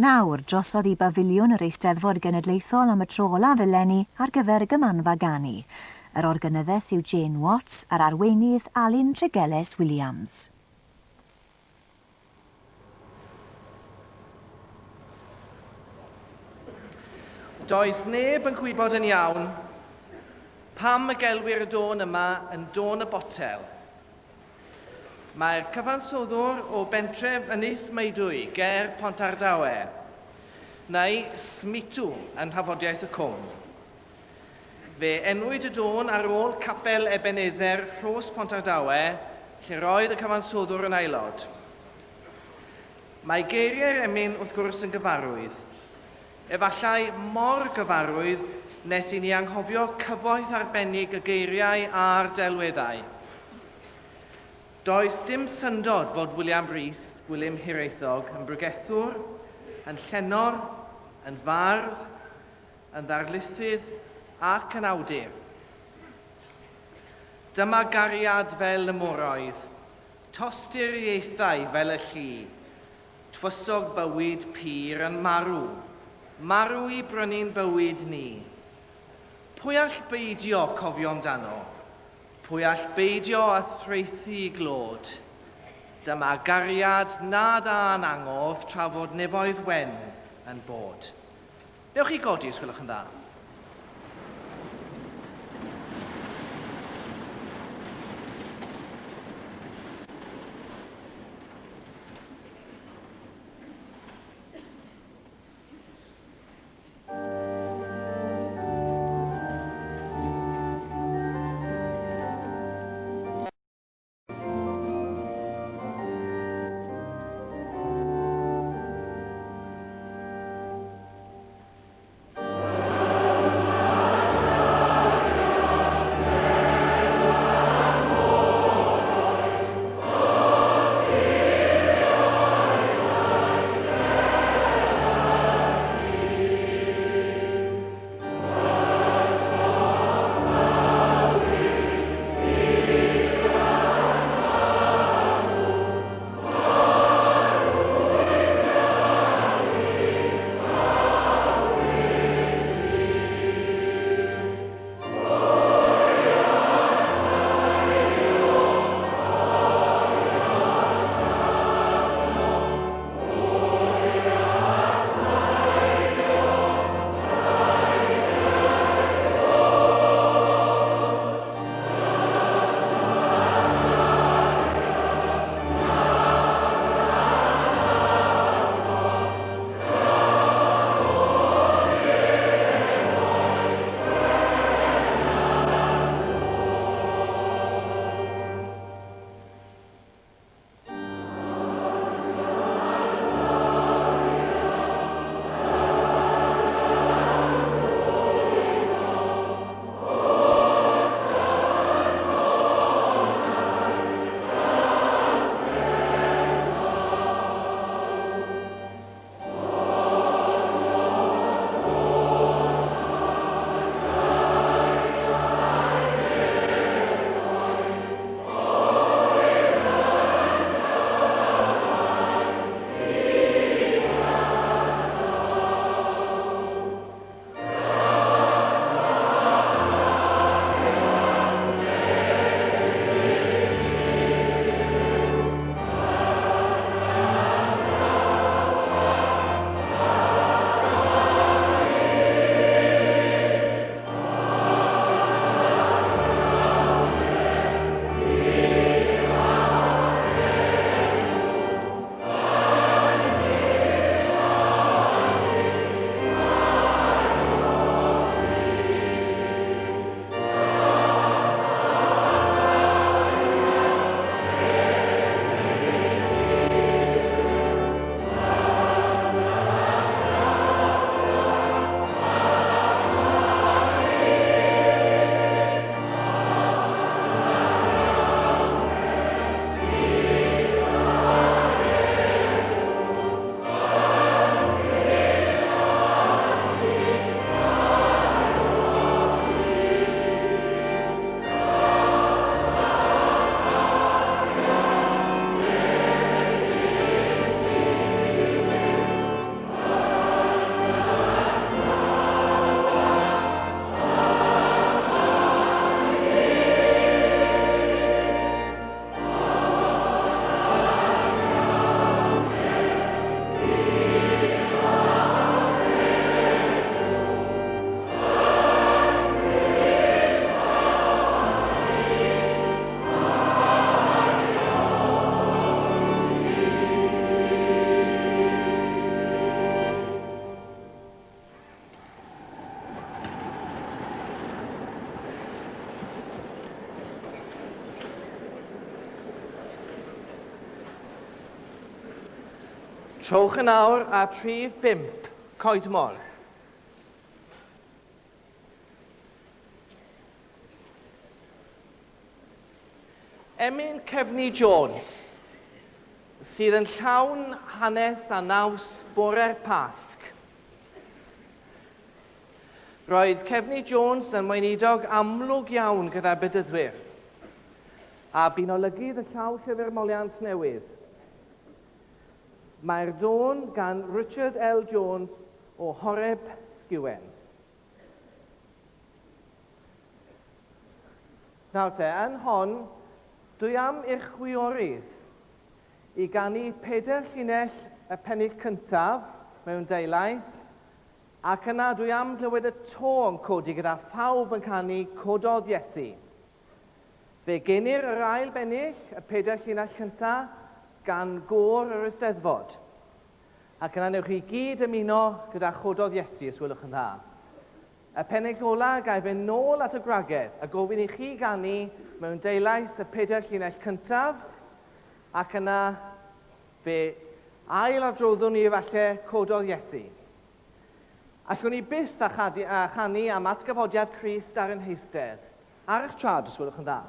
Nawr, drosodd i Bafiliwn yr Eisteddfod Genedlaethol am y tro olaf eleni ar gyfer y Gymanfa Ganu. Yr organyddes yw Jane Watts a'r arweinydd Alun Tregelles Williams. Does neb yn gwybod yn iawn pam y gelwir y dôn yma yn dôn y botel. Mae'r cyfansoddwr o bentref Ynys Meudwy ger Pontardawe, neu Smitw yn nhafodiaith y cwm. Fe enwyd y dôn ar ôl Capel Ebenezer Rhos Pontardawe, lle roedd y cyfansoddwr yn aelod. Mae geiriau'r emyn wrth gwrs yn gyfarwydd. Efallai mor gyfarwydd nes i ni anghofio cyfoeth arbennig y geiriau a'r delweddau. Does dim syndod fod William Rees, Gwilym Hiraethog, yn bregethwr, yn llenor, yn fardd, yn ddarlithydd ac yn awdur. Dyma gariad fel y moroedd, tosturiaethau fel y lli, Twysog bywyd pur yn marw, marw i brynu'n bywyd ni. Pwy all beidio cofio amdano? Pwy all beidio â thraethu i glod? Dyma gariad nad â'n angof tra fod nefoedd wen yn bod. Newch chi godi os gwelwch yn dda. Trowch yn awr at rhif 5, Coedmor. Emyn Cefni Jones, sydd yn llawn hanes a naws bore'r Pasg. Roedd Cefni Jones yn weinidog amlwg iawn gyda'r Bedyddwyr, a bu'n olygydd y Llaw Llyfr Moliant Newydd. Mae'r dôn gan Richard L Jones o Horeb Sgiwen. Nawr te, yn hon, dwi am i'r chwiorydd i ganu pedair llinell y pennill cyntaf mewn deulais, ac yna dwi am glywed y to yn codi gyda phawb yn canu Cododd Iesu. Fe genir yr ail bennill, y pedair llinell cynta, gan gôr yr Eisteddfod. Ac yna newch chi gyd ymuno gyda Chododd Iesu, os gwelwch yn dda. Y pennill ola, ga i fynd nôl at y gwragedd a gofyn i chi ganu mewn deulais y pedair llinell cyntaf, ac yna fe ail adroddwn ni efalle Cododd Iesu. Allwn ni byth a chanu am atgyfodiad Crist ar ein heistedd. Ar eich traed, os gwelwch yn dda.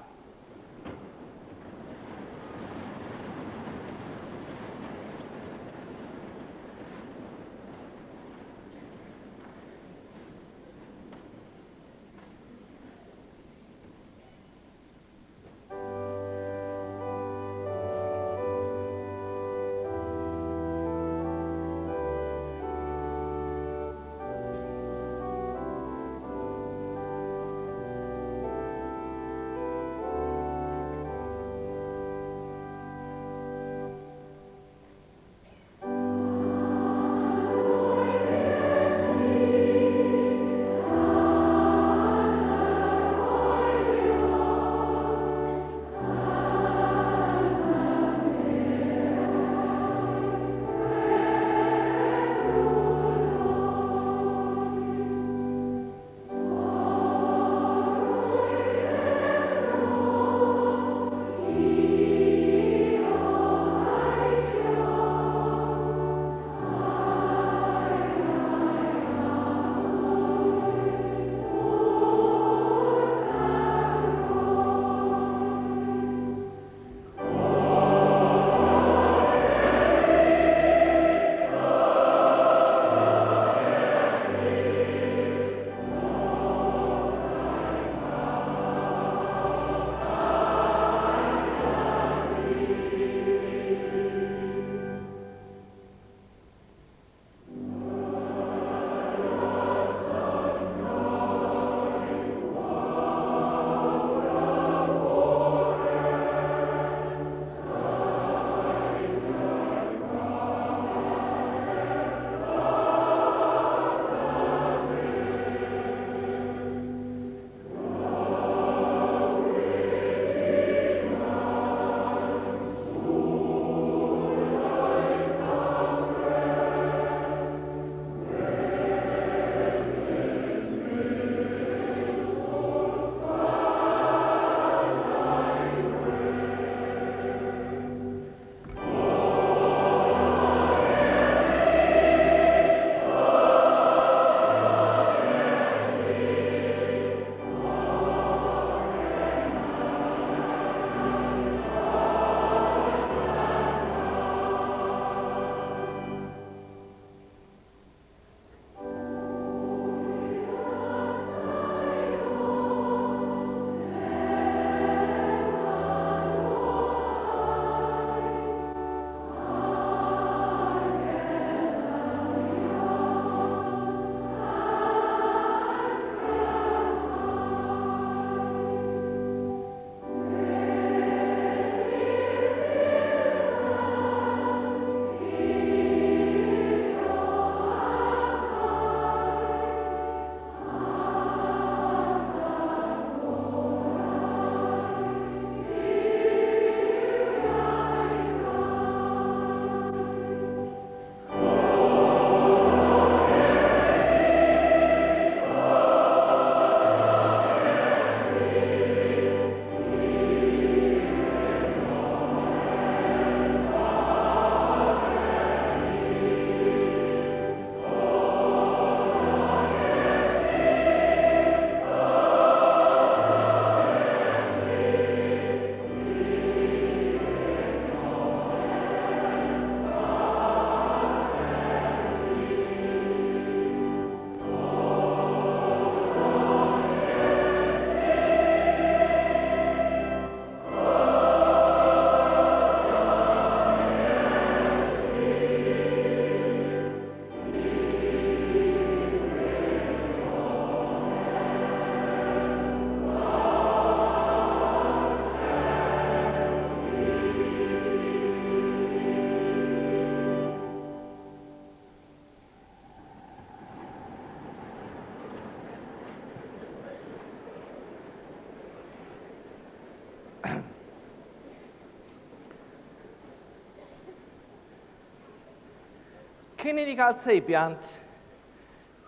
Cyn i ni gael seibiant,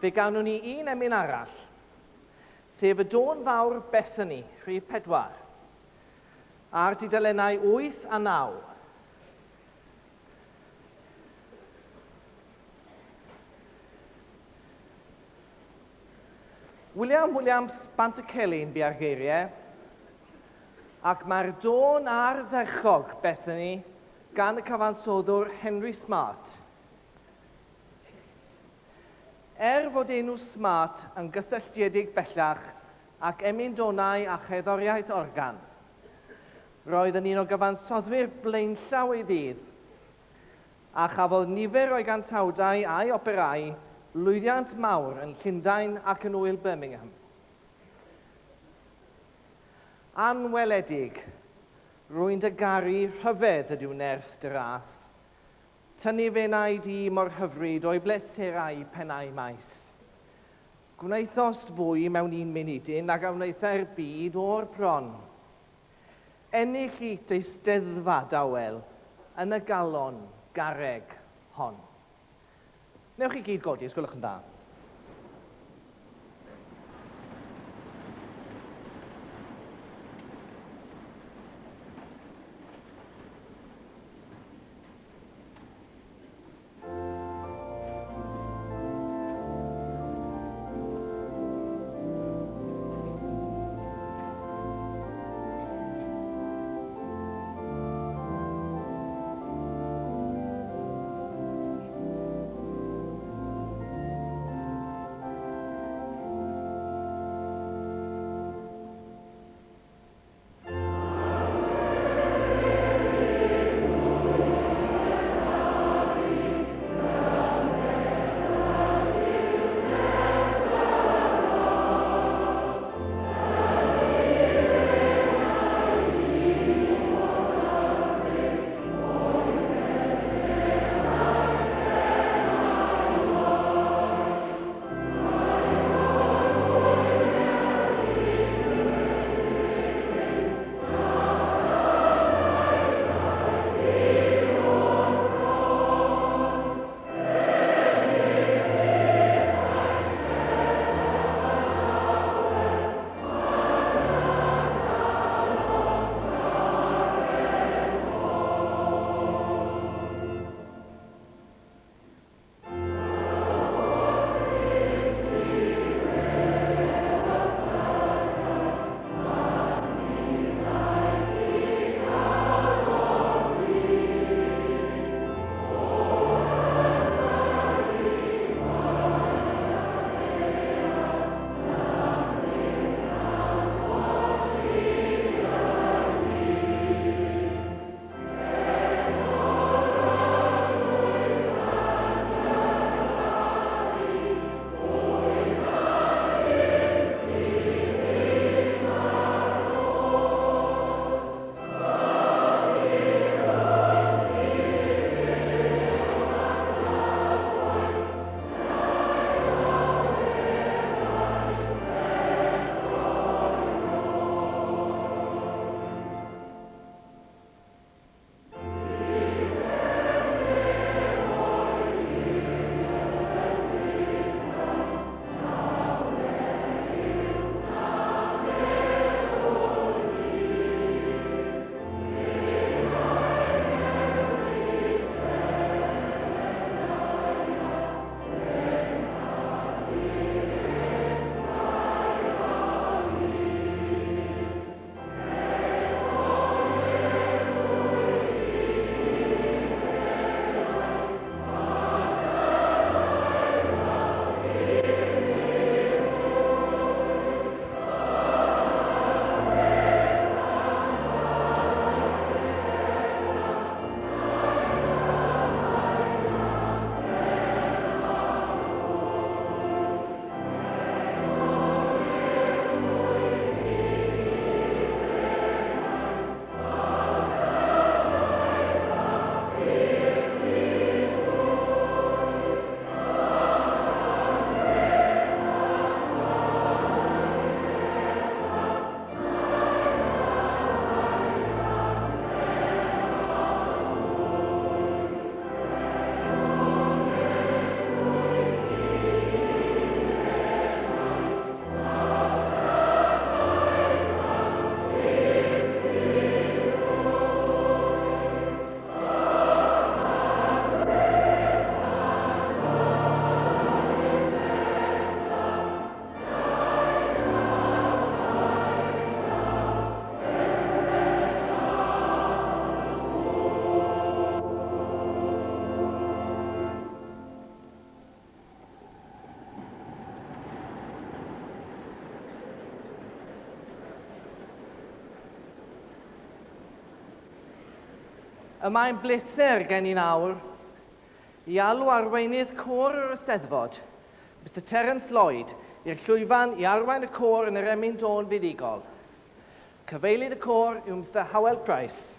fe gawn ni un emyn arall, sef y dôn fawr Bethany, rhif 4, ar dudalennau 8 a 9. William Williams Pantycelyn bu'r geiriau, ac mae'r dôn ardderchog Bethany gan y cyfansoddwr Henry Smart. Er fod enw Smart yn gysylltiedig bellach ac emyn donau a cherddoriaeth organ, roedd yn un o gyfansoddwyr blaenllaw ei ddydd, a chafodd nifer o'i gantawdau a'i operâu lwyddiant mawr yn Llundain ac yn Ŵyl Birmingham. Anweledig, rwy'n dy garu rhyfedd ydyw nerth dy ras. Tynnu fe enaid i mor hyfryd o'i bleserau pennau maes. Gwnaethost fwy mewn un munudyn nag a wnaethai'r byd o'r bron. Ennill i eisteddfa dawel yn y galon garreg hon. Newch chi gyd godi, os gwelwch yn dda. Y mae'n bleser gen i nawr i alw arweinydd côr yr Eisteddfod, Mister Terence Lloyd, i'r llwyfan i arwain y côr yn yr emyn dôn fuddugol. Cyfeilydd y côr yw Mister Howell Price.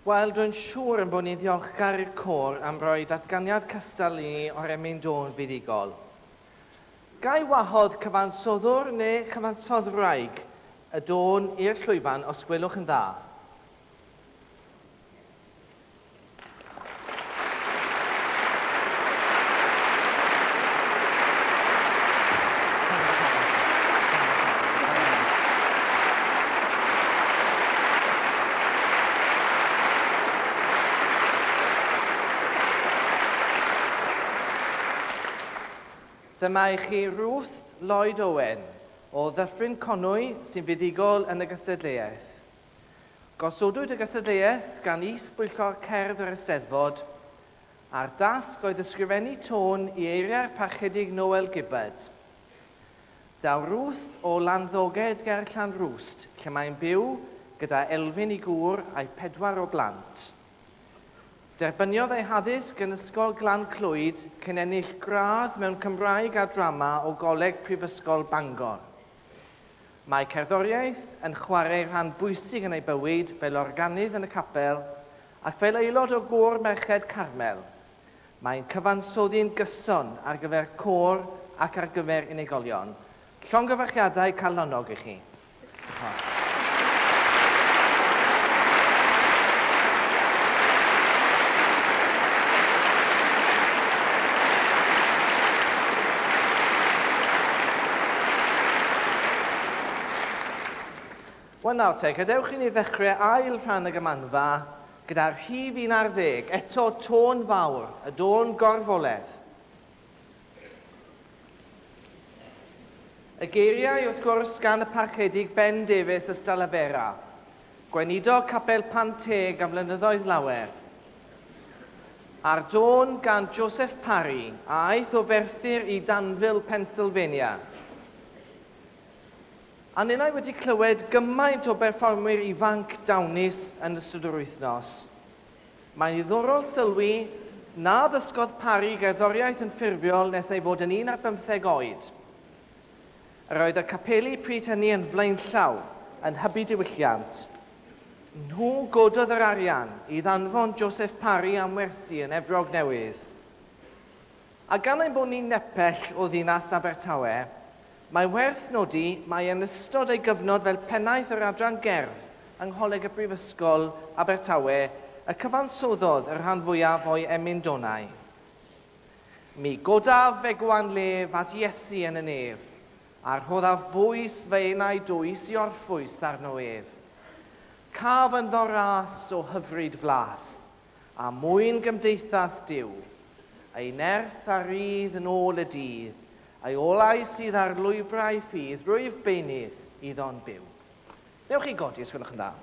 Wel, dwi'n siŵr ein bod ni'n ddiolchgar i'r côr am roi datganiad cystal i ni o'r emyn dôn fuddugol. Ga i wahodd cyfansoddwr neu chyfansoddwraig y dôn i'r llwyfan os gwelwch yn dda? Dyma i chi Ruth Lloyd Owen o Ddyffryn Conwy sy'n fuddugol yn y gystadleuaeth. Gosodwyd y gystadleuaeth gan Is-bwyllgor Cerdd yr Eisteddfod, a'r dasg oedd ysgrifennu tôn i eiriau'r Parchedig Noel Gibbard. Daw Ruth o Landdoged ger Llanrwst, lle mae'n byw gyda Elfyn ei gŵr a'i phedwar o blant. Derbyniodd ei haddysg yn Ysgol Glan Clwyd cyn ennill gradd mewn Cymraeg a Drama o Goleg Prifysgol Bangor. Mae cerddoriaeth yn chwarae rhan bwysig yn ei bywyd fel organydd yn y capel ac fel aelod o Gôr Merched Carmel. Mae'n cyfansoddi'n gyson ar gyfer côr ac ar gyfer unigolion. Llongyfarchiadau calonnog i chi. Diolch. Wel nawr te, gadewch i ni ddechrau ail rhan y gymanfa gyda'r rhif un ar ddeg, eto tôn fawr, y dôn gorfoledd. Y geiriau, wrth gwrs, gan y Parchedig Ben Davies Ystalyfera, gweinidog Capel Pant-teg am flynyddoedd lawer, a'r dôn gan Joseph Parry, a aeth o Ferthyr i Danville, Pennsylvania. A ninnau wedi clywed gymaint o berfformwyr ifanc dawnus yn ystod yr wythnos. Mae'n ddiddorol sylwi na ddysgodd Parry gerddoriaeth yn ffurfiol nes ei fod yn un ar bymtheg oed. Yr oedd y capeli pryd hynny yn flaenllaw yn hybu diwylliant. Nhw gododd yr arian i ddanfon Joseph Parry am wersi yn Efrog Newydd. A gan ein bod ni'n nepell o ddinas Abertawe, mae werth nodi mai yn ystod ei gyfnod fel pennaeth yr Adran Gerdd yng Ngholeg y Brifysgol, Abertawe, y cyfansoddodd y rhan fwyaf o'i emyn-donau. Mi godaf fegwan lef at Iesu yn y nef, a rhoddaf bwys fy enau dwys i orffwys arno ef. Caf ynddo ras o hyfryd flas, A mwyn gymdeithas Duw. Ei nerth a rydd yn ôl y dydd, Ei olau sydd ar lwybrau ffydd, Rwyf beunydd iddo'n byw. Newch chi godi os gwelwch yn dda.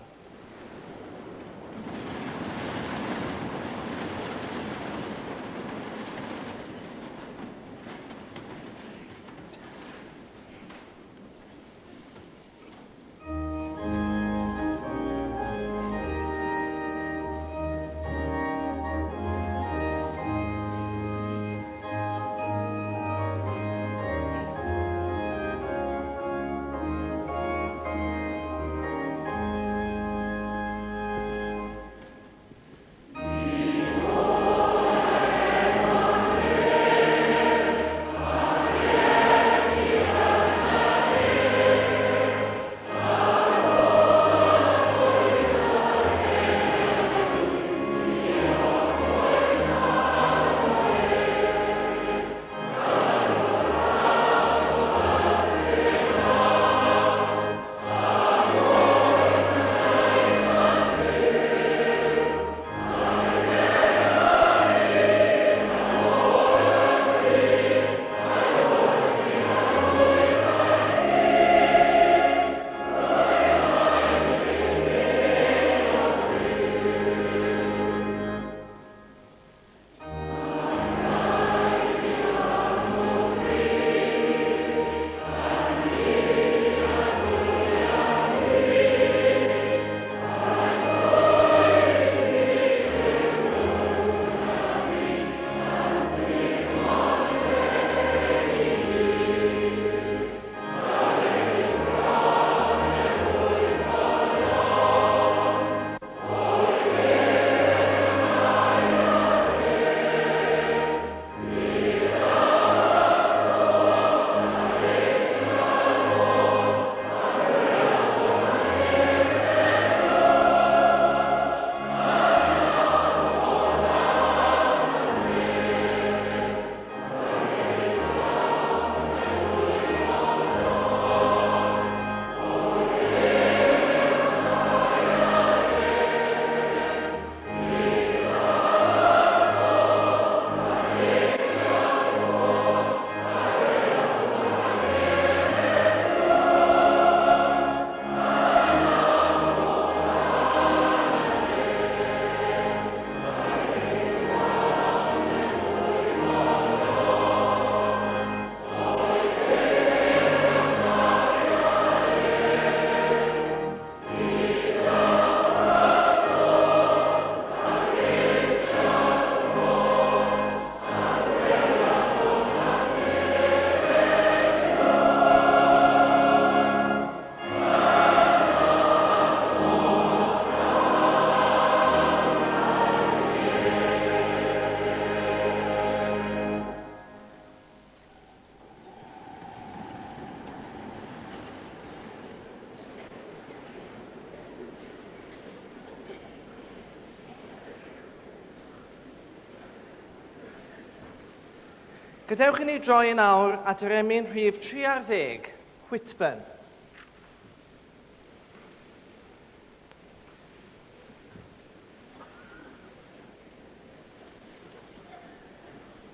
Gadewch i ni droi yn awr at yr emyn rhif 30, Whitburn.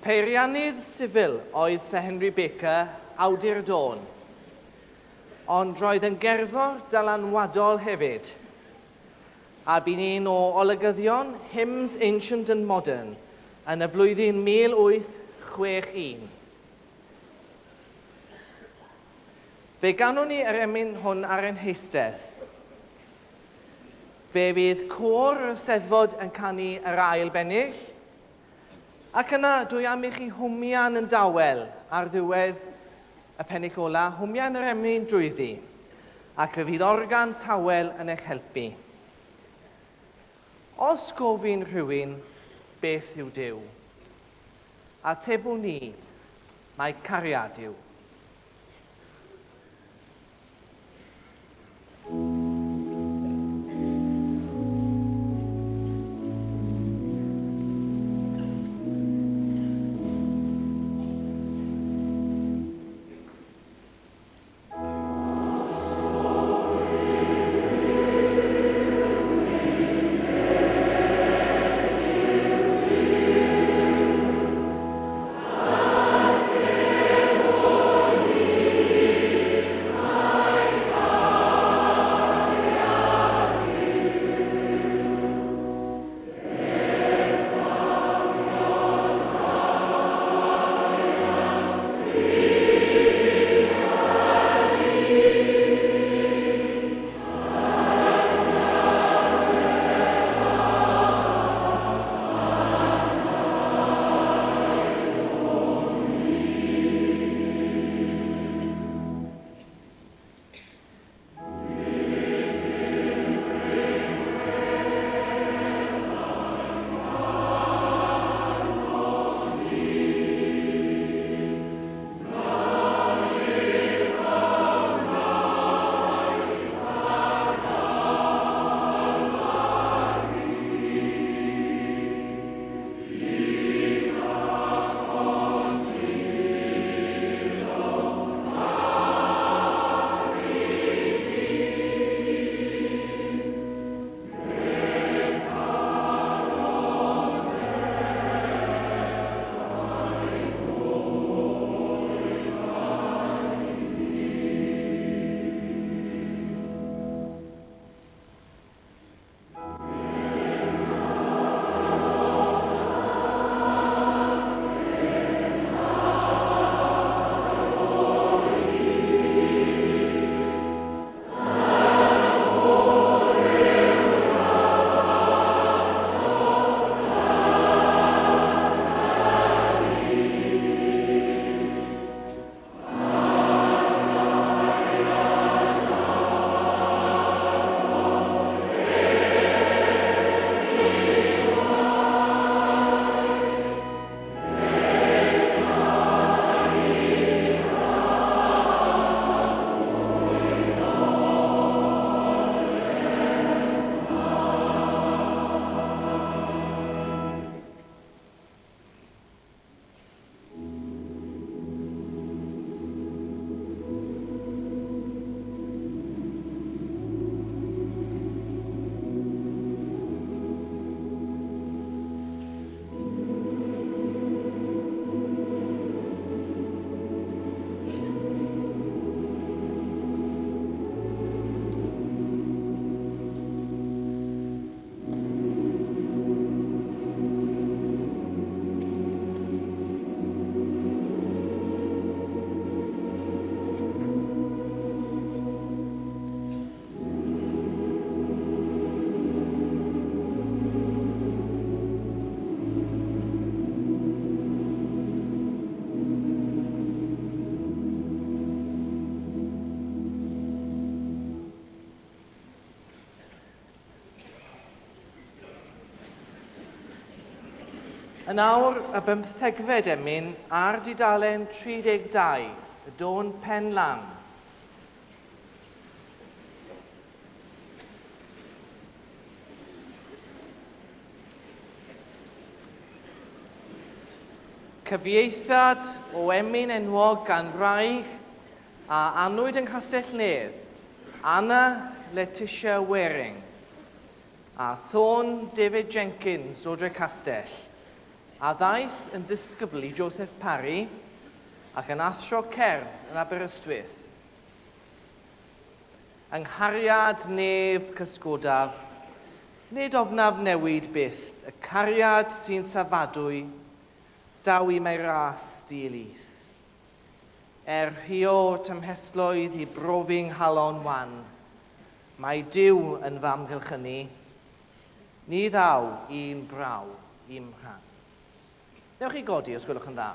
Peiriannydd sifil oedd Sir Henry Baker, awdur dôn. Ond roedd yn gerddor dylanwadol hefyd, a bu'n un o olygyddion Hymns Ancient and Modern yn y flwyddyn 1861. Fe ganwn ni yr emyn hwn ar ein heistedd. Fe fydd côr yr Eisteddfod yn canu yr ail bennill, ac yna dwi am i chi hwmian yn dawel ar ddiwedd y pennill ola, hwmian yr emyn drwyddi, ac fe fydd organ tawel yn eich helpu. Os gofyn rhywun beth yw Duw, atebwn ni, mai cariad yw. Yn awr, y bymthegfed emyn ar dudalen 32, y dôn Pen Lan. Cyfieithiad o emyn enwog gan wraig a anwyd yng Nghastell Nedd, Anna Letitia Waring, a thôn David Jenkins o Drecastell, a ddaeth yn ddisgybl i Joseph Parry ac yn athro cerdd yn Aberystwyth. Yng nghariad nef cysgodaf, nid ofnaf newid byth y cariad sy'n safadwy, daw i mae ras di lith. Er rhuo tymhestloedd i brofi nghalon wan, mae Duw yn fy amgylchynu, ni ddaw un braw i'm rhan. Newch chi godi os gwelwch yn dda.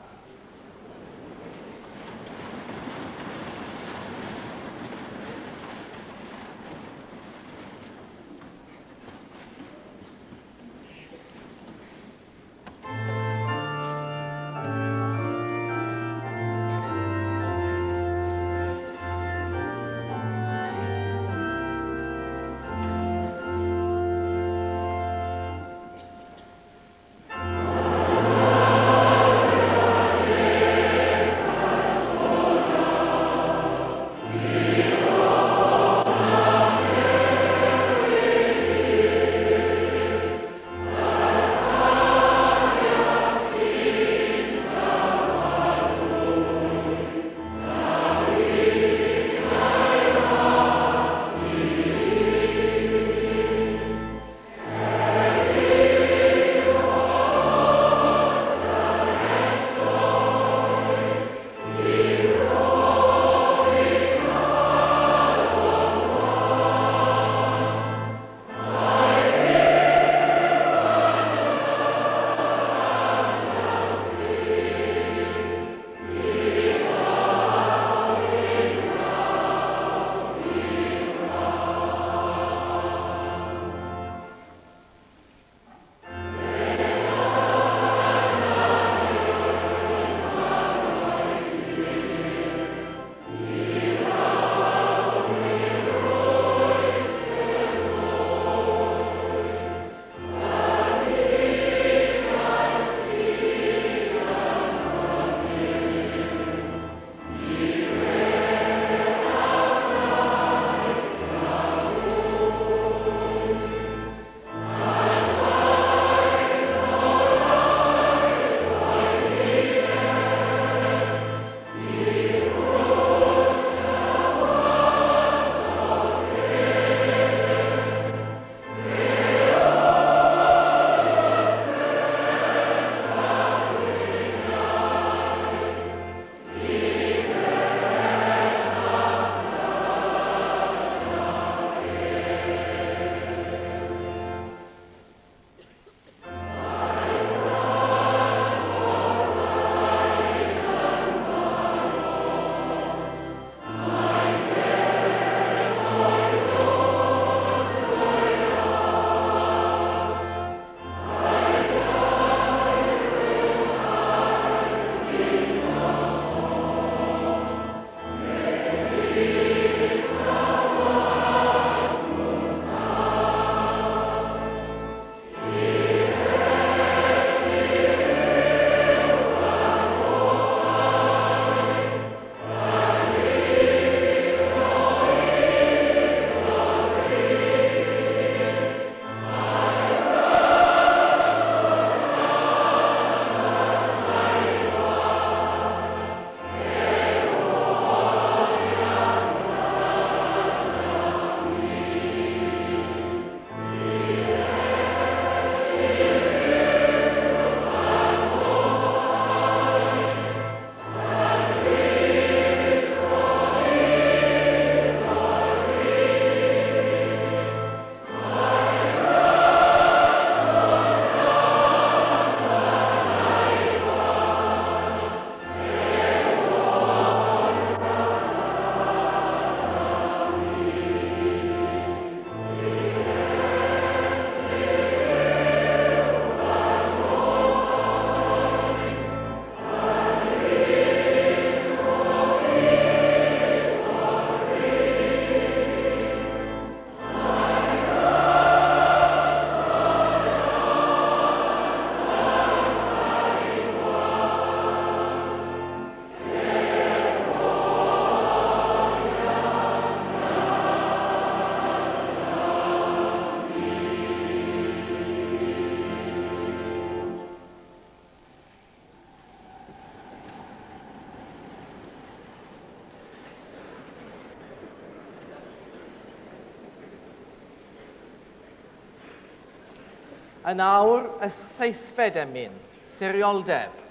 Yn awr, y seithfed emyn, Sirioldeb.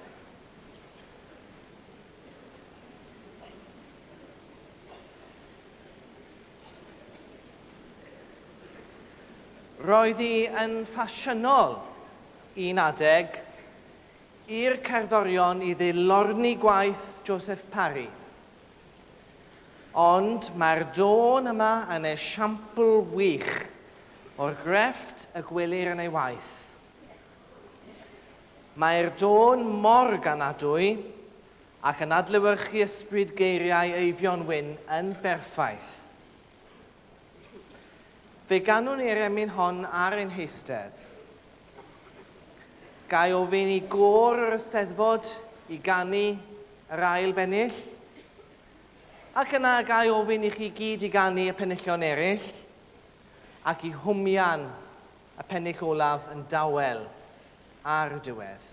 Roedd hi yn ffasiynol un adeg i'r cerddorion i ddilorni gwaith Joseph Parry. Ond mae'r dôn yma yn esiampl wych o'r grefft y gwelir yn ei waith. Mae'r dôn mor ganadwy ac yn adlewyrchu ysbryd geiriau Eifion Wyn yn berffaith. Fe ganwn ni'r emyn hon ar ein heistedd. Ga i ofyn i gôr yr Eisteddfod i ganu yr ail bennill? Ac yna ga i ofyn i chi gyd i ganu y penillion eraill, ac i hwmian y pennill olaf yn dawel ar y diwedd.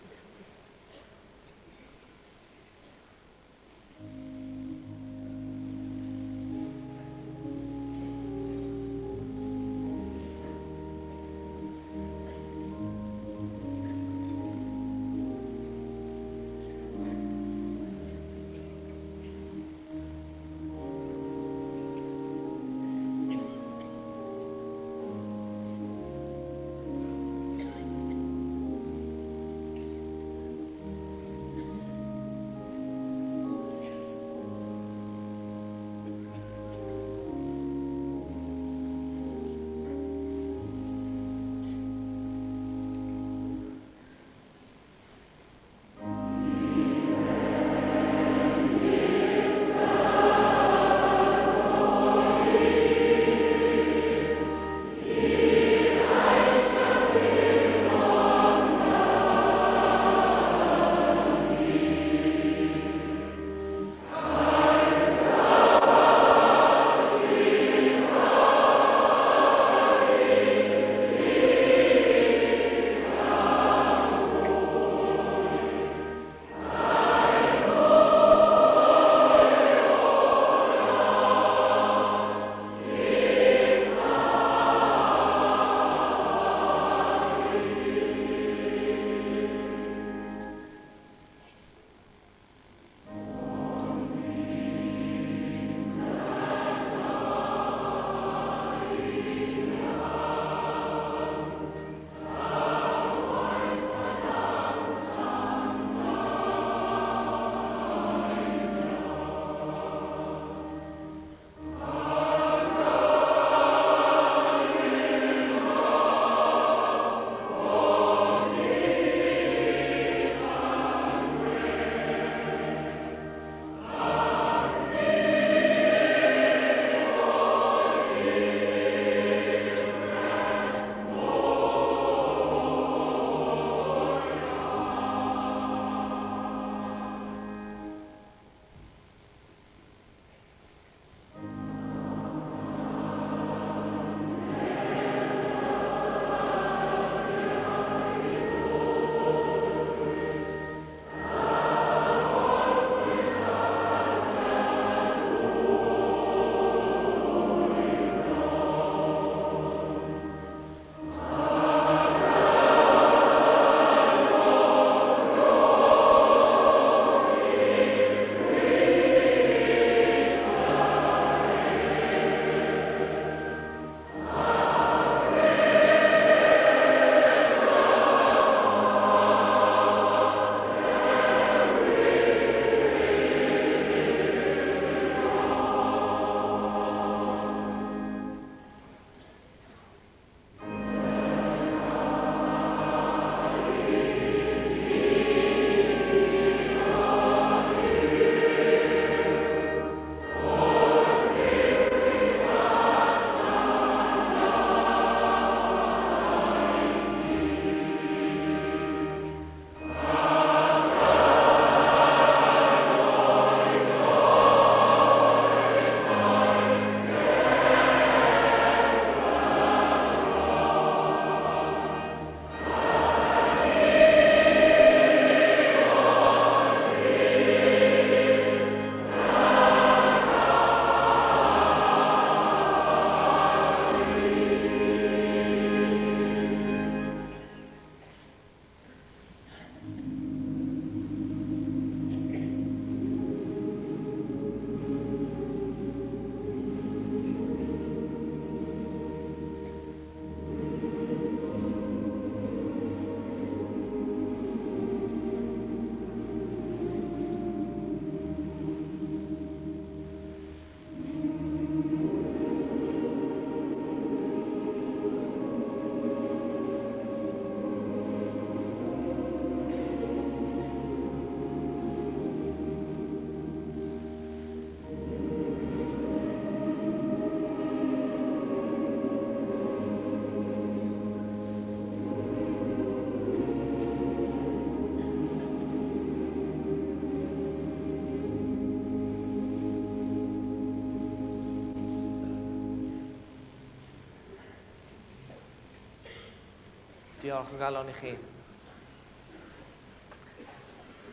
Diolch o galon i chi.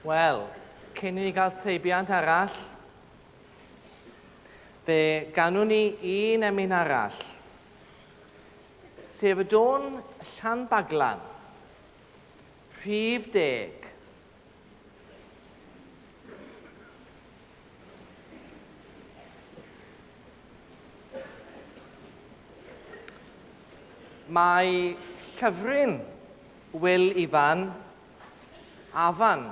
Wel, cyn i ni gael seibiant arall, fe ganwn ni un emyn arall, sef y dôn Llanbaglan, rhif deg. Mae llyfryn Wil Ifan, Afan,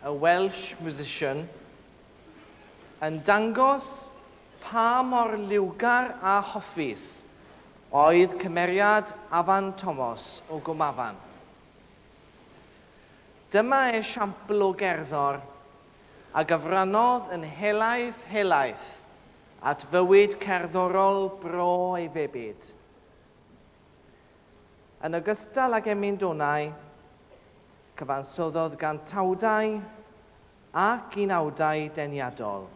a Welsh Musician, yn dangos pa mor liwgar a hoffus oedd cymeriad Afan Tomos o Gwm Afan. Dyma esiampl o gerddor a gyfrannodd yn helaeth helaeth at fywyd cerddorol bro ei febyd. Yn ogystal ag emyn donau, cyfansoddodd gantawdau ac unawdau deniadol.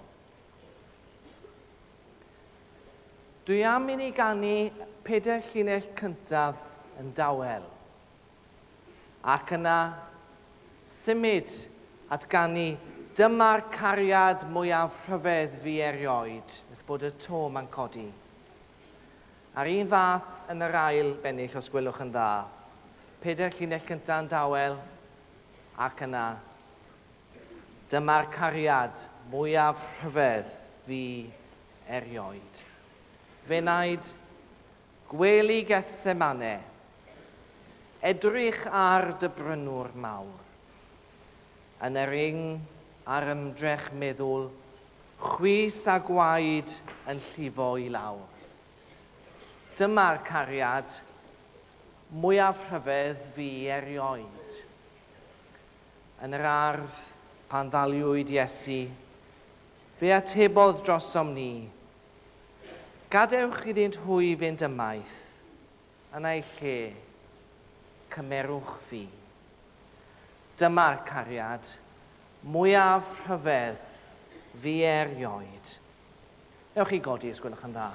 Dwi am i ni ganu pedair llinell cyntaf yn dawel. Ac yna, symud at ganu 'Dyma'r cariad mwyaf rhyfedd fu erioed' nes bod y to 'ma'n codi. A'r un fath yn yr ail bennill os gwelwch yn dda. Pedair llinell cynta' yn dawel, ac yna, 'Dyma'r cariad mwyaf rhyfedd fu erioed. F'enaid, Gwely Gethsemane, edrych ar dy brynwr mawr. Yn yr ing a'r ymdrech meddwl, chwys a gwaed yn llifo i lawr. Dyma'r cariad mwyaf rhyfedd fu erioed. Yn yr ardd, pan ddaliwyd Iesu, fe atebodd drosom ni, Gadewch iddynt hwy fynd ymaith, yn eu lle, cymerwch fi. Dyma'r cariad mwyaf rhyfedd fu erioed. Newch chi godi os gwelwch yn dda.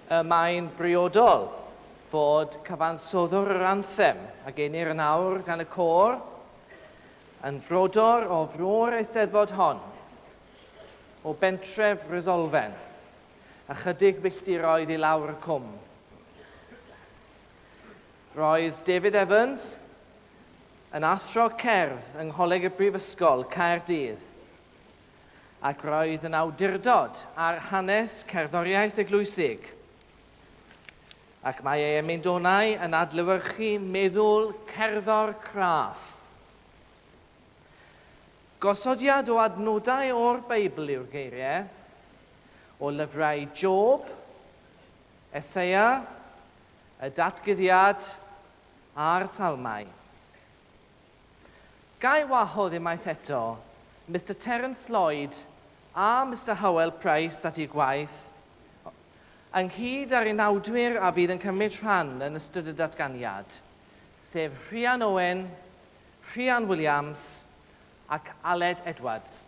Y mae'n briodol fod cyfansoddwr yr anthem, a genir yn awr gan y côr, yn frodor o fro'r Eisteddfod hon, o bentref Resolfen, ychydig filltiroedd i lawr y cwm. Roedd David Evans yn athro cerdd yng Ngholeg y Brifysgol, Caerdydd, ac roedd yn awdurdod ar hanes cerddoriaeth eglwysig, ac mae ei emyn-donau yn adlewyrchu meddwl cerddor craff. Gosodiad o adnodau o'r Beibl yw'r geiriau, o lyfrau Job, Eseia, y Datguddiad a'r Salmau. Ga i wahodd unwaith eto Mister Terence Lloyd a Mister Hywel Price at eu gwaith, ynghyd â'r unawdwyr a fydd yn cymryd rhan yn ystod y datganiad, sef Rhian Owen, Rhian Williams ac Aled Edwards.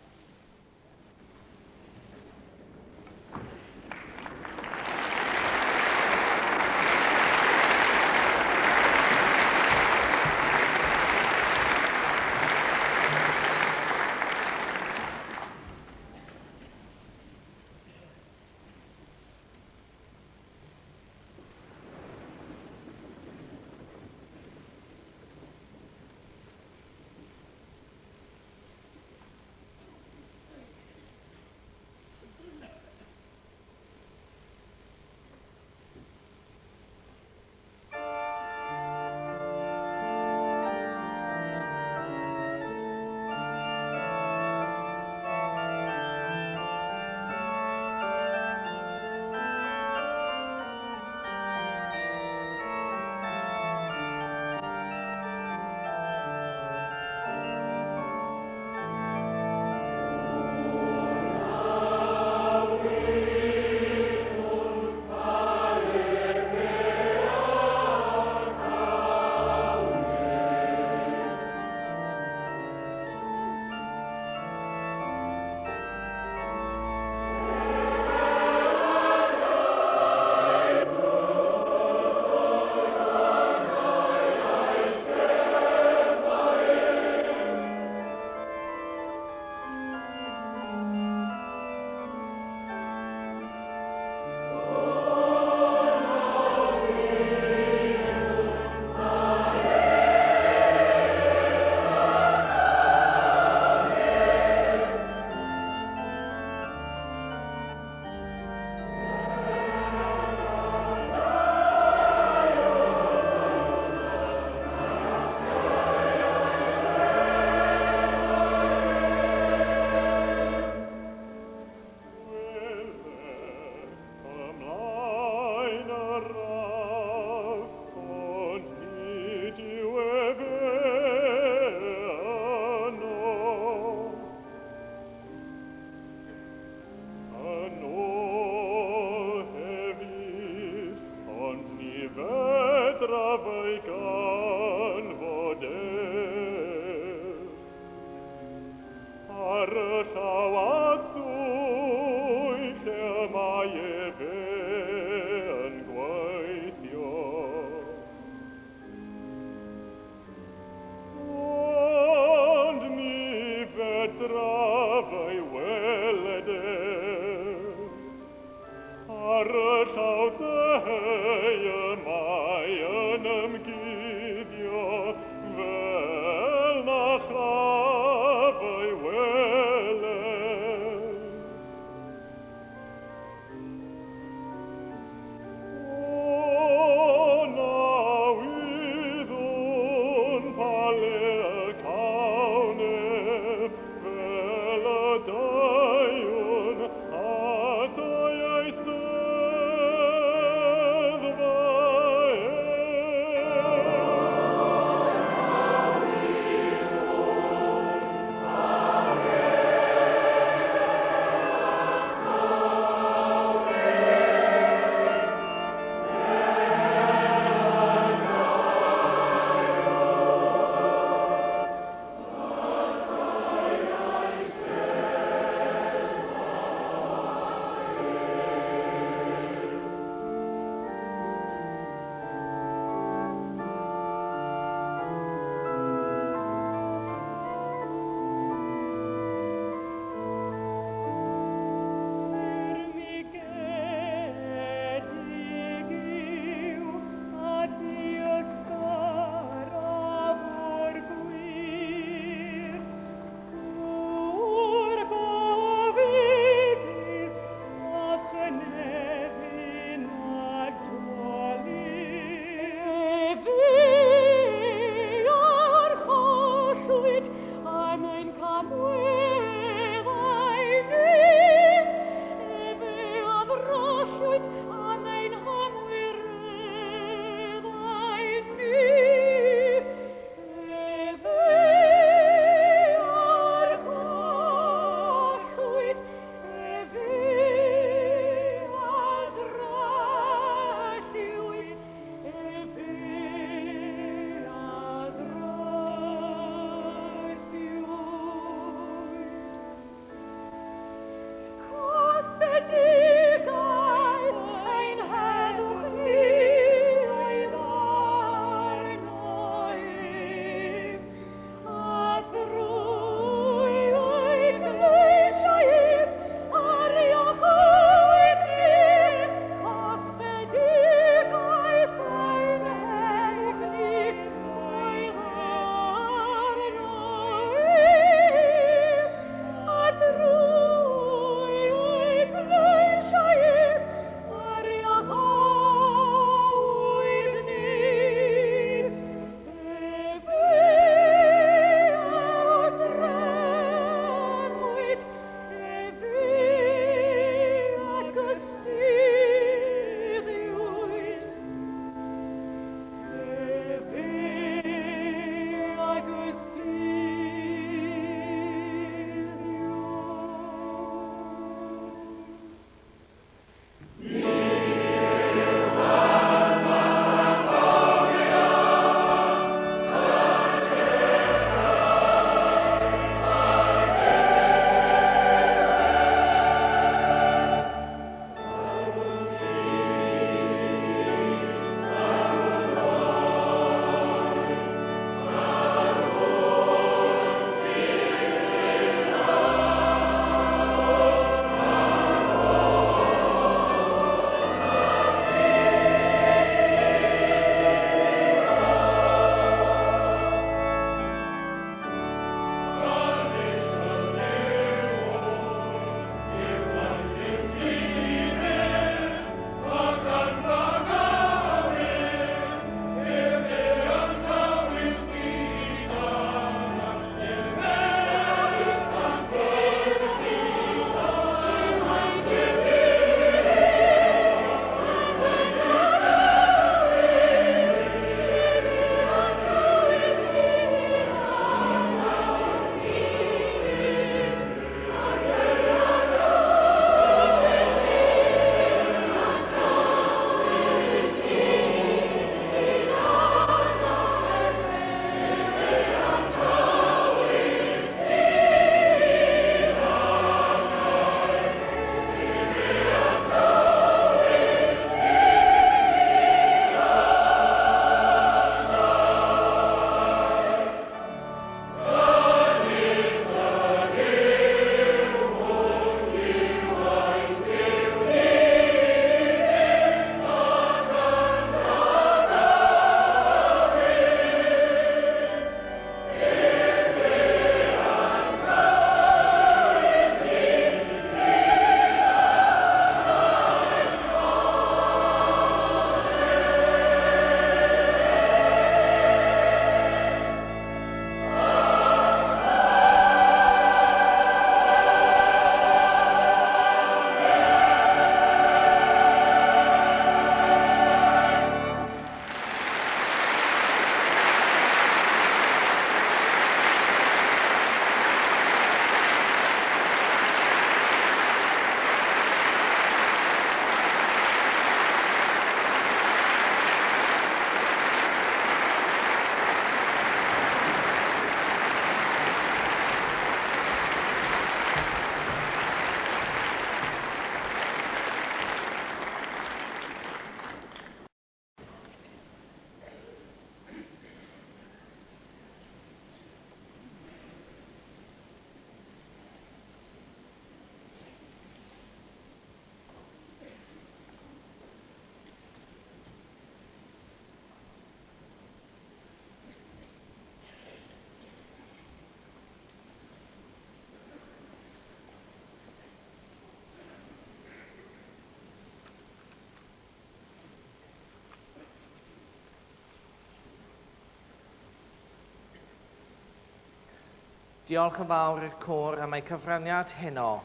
Diolch yn fawr i'r côr am eu cyfraniad heno,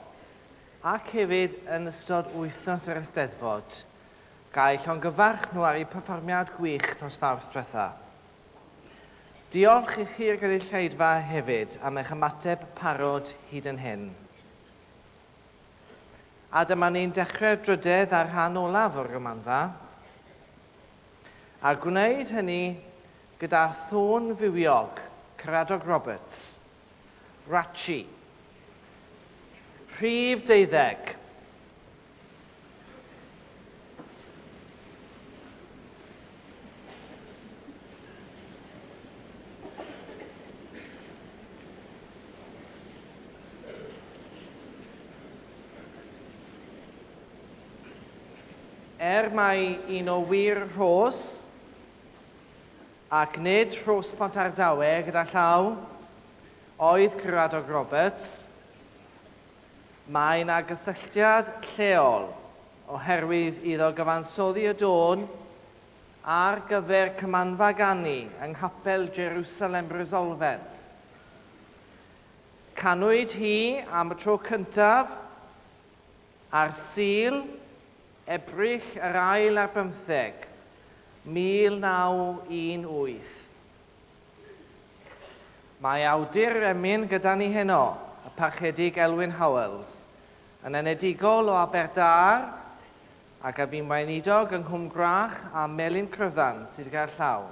ac hefyd yn ystod wythnos yr Eisteddfod. Ga i llongyfarch nhw ar eu perfformiad gwych nos Fawrth dwetha. Diolch i chi'r gynulleidfa hefyd am eich ymateb parod hyd yn hyn. A dyma ni'n dechrau'r drydedd a'r rhan olaf o'r Gymanfa. A gwneud hynny gyda thôn fywiog Caradog Roberts, Ratchie. Rhif deuddeg. Er mai un o wir Rhos, ac nid Rhos Pontardawe gyda llaw, oedd Caradog Roberts, mae 'na gysylltiad lleol oherwydd iddo gyfansoddi y dôn ar gyfer Cymanfa Ganu yng Nghapel Jerusalem Resolfen. Canwyd hi am y tro cyntaf ar Sul, Ebrill yr ail ar bymtheg, 1918. Mae awdur yr emyn gyda ni heno, y Parchedig Elwyn Howells, yn enedigol o Aberdâr ac a fu'n weinidog yng Nghwm Gwrach a Melin Cryfan sydd gerllaw.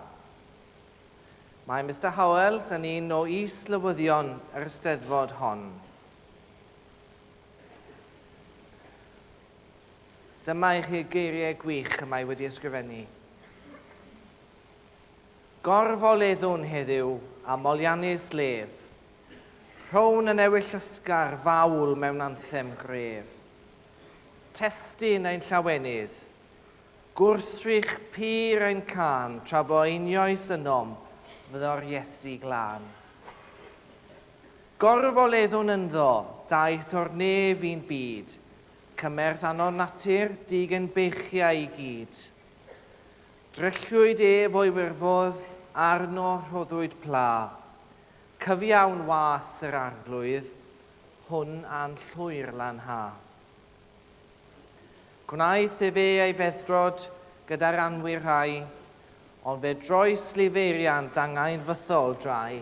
Mae Mister Howells yn un o is-lywyddion yr Eisteddfod hon. Dyma i chi'r geiriau gwych y mae wedi ysgrifennu. Gorfoleddwn heddiw a moliannus lef, Rhown yn ewyllysgar fawl mewn anthem gref. Testun ein llawenydd, gwrthrych pur ein cân Tra bo einioes ynom fyddo'r Iesu glân. Gorfoleddwn ynddo, daeth o'r nef i'n byd, Cymerth anon natur, dug ein beichiau i gyd. Drylliwyd ef o'i wirfodd, arno rhoddwyd pla. Cyfiawn was yr Arglwydd, hwn a'n llwyr lanha. Gwnaeth efe ei feddrod gyda'r anwir rhai, ond fe droes lifeiriant angau'n fythol drai.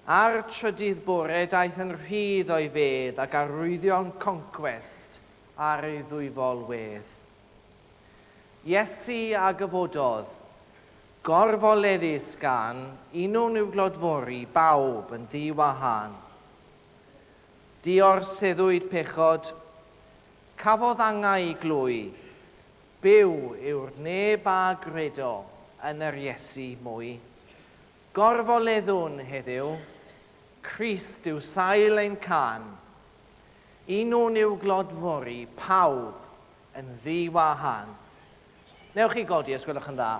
A'r trydydd bore daeth yn rhydd o'i fedd ac arwyddion concwest ar ei ddwyfol wedd. Iesu a gyfododd, gorfoleddus gan unwn i'w glodfori bawb yn ddi-wahân. Diorseddwyd pechod, cafodd angau i glwy, byw yw'r neb a gredo yn yr Iesu mwy. Gorfoleddwn heddiw, Crist yw sail ein cân, unwn i'w glodfori pawb yn ddi-wahân. Newch chi godi os gwelwch yn dda.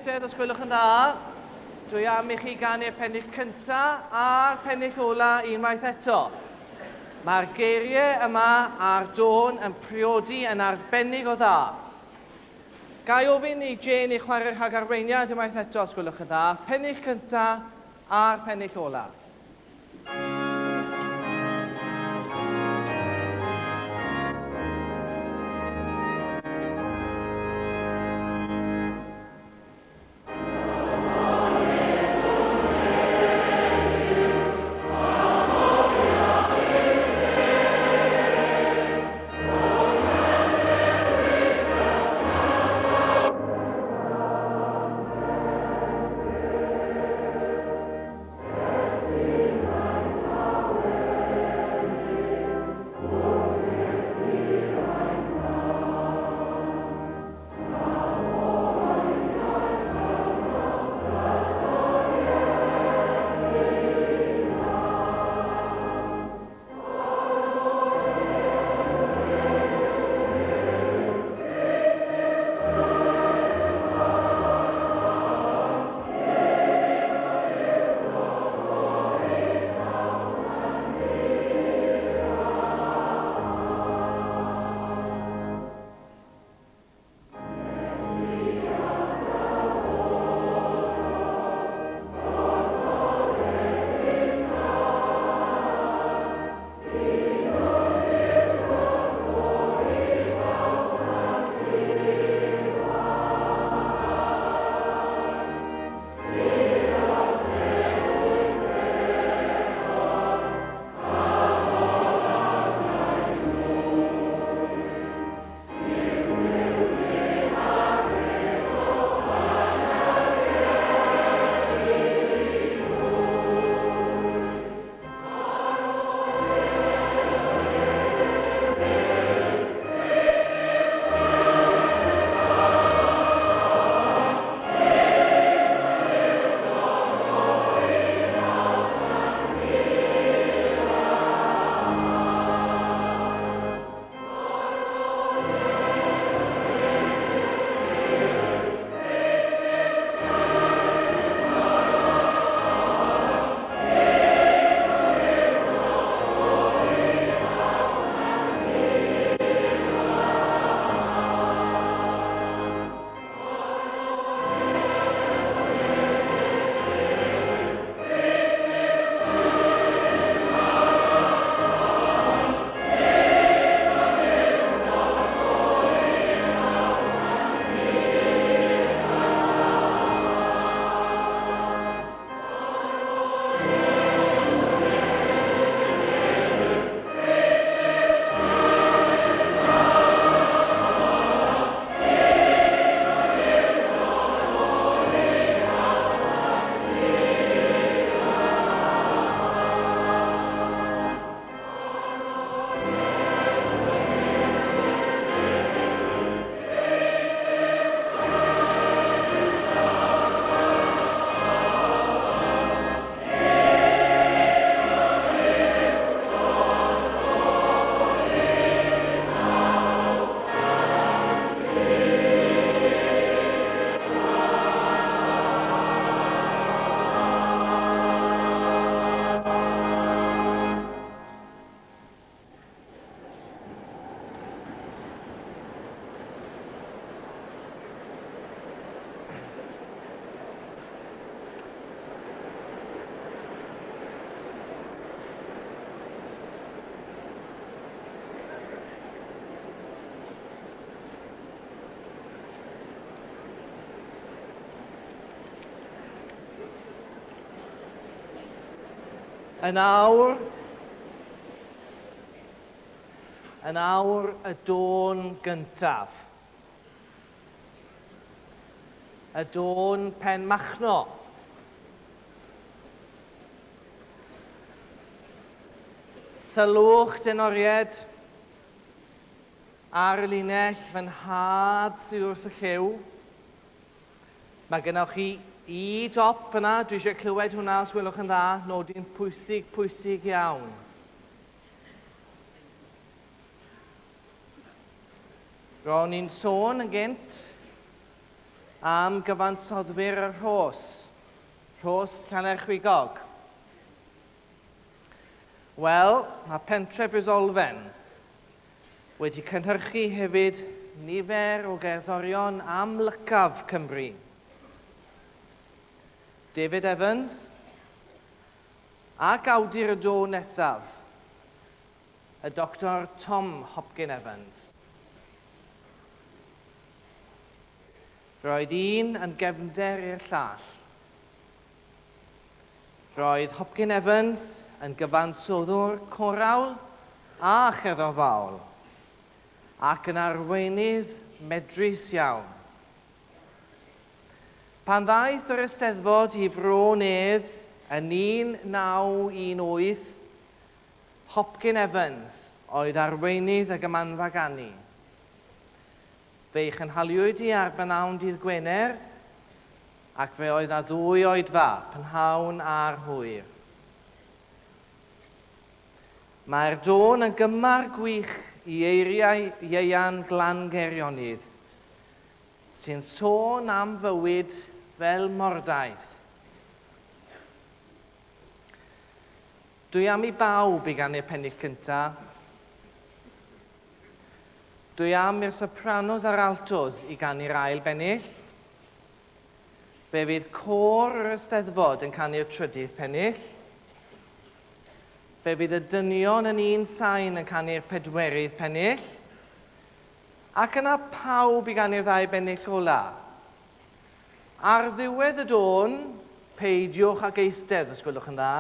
eistedd os gwelwch yn dda. Dwi am i chi ganu'r pennill cynta a'r pennill ola unwaith eto. Mae'r geiriau yma a'r dôn yn priodi yn arbennig o dda. Ga i ofyn i Jane i chwarae'r rhagarweiniad unwaith eto os gwelwch yn dda. Pennill cynta a'r pennill ola. Yn awr, yn awr y dôn gyntaf. Y dôn Penmachno. Sylwch, denoried, ar y linell fy nhad sydd wrth y llyw. Mae gennoch chi i dop yna, dwi eisiau clywed hwnna os gwelwch yn dda, nodyn pwysig, pwysig iawn. Ro'n i'n sôn yn gynt am gyfansoddwyr y Rhos, Rhos Llanerchwigog. Wel, mae pentref Resolfen wedi cynhyrchu hefyd nifer o gerddorion amlycaf Cymru. David Evans ac awdur y dôn nesaf, y Doctor Tom Hopkin Evans. Roedd un yn gefnder i'r llall. Roedd Hopkin Evans yn gyfansoddwr corawl a cherddorfaol, ac yn arweinydd medrus iawn. Pan ddaeth yr Eisteddfod i Fro Nedd yn 1918, Hopkin Evans oedd arweinydd y Gymanfa Ganu. Fe'i chynhaliwyd hi ar bnawn dydd Gwener, ac fe oedd 'na ddwy oedfa, prynhawn a'r hwyr. Mae'r dôn yn gymar gwych i eiriau Ieuan Glan Geirionydd, sy'n sôn am fywyd fel mordaith. Dwi am i bawb i ganu'r pennill cynta. Dwi am i'r sopranos a'r altos i ganu'r ail bennill. Fe fydd côr yr Eisteddfod yn canu'r trydydd pennill. Fe fydd y dynion yn un sain yn canu'r pedwerydd pennill. Ac yna pawb i ganu'r ddau bennill ola. Ar ddiwedd y dôn, peidiwch ag eistedd os gwelwch yn dda.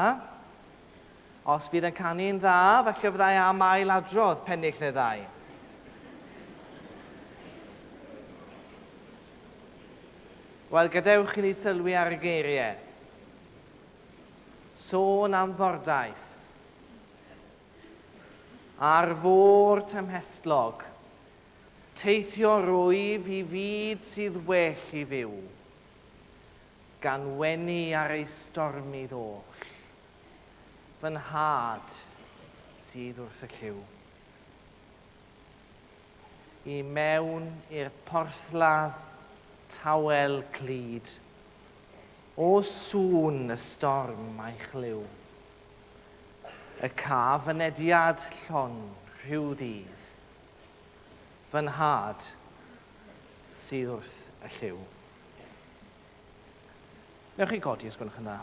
Os fydd yn canu'n dda, falle fyddai am ail-adrodd pennill neu ddau. Wel, gadewch i ni sylwi ar y geiriau. Sôn am fordaith. Ar fôr tymhestlog, teithio rwyf i fyd sydd well i fyw, gan wenu ar ei stormydd oll. Fy nhad sydd wrth y llyw. I mewn i'r porthladd tawel clyd, O sŵn y storm a'i chlyw. Y caf fynediad llon rhyw ddydd, Fy nhad sydd wrth y llyw. Newch chi godi os gwelwch yn dda.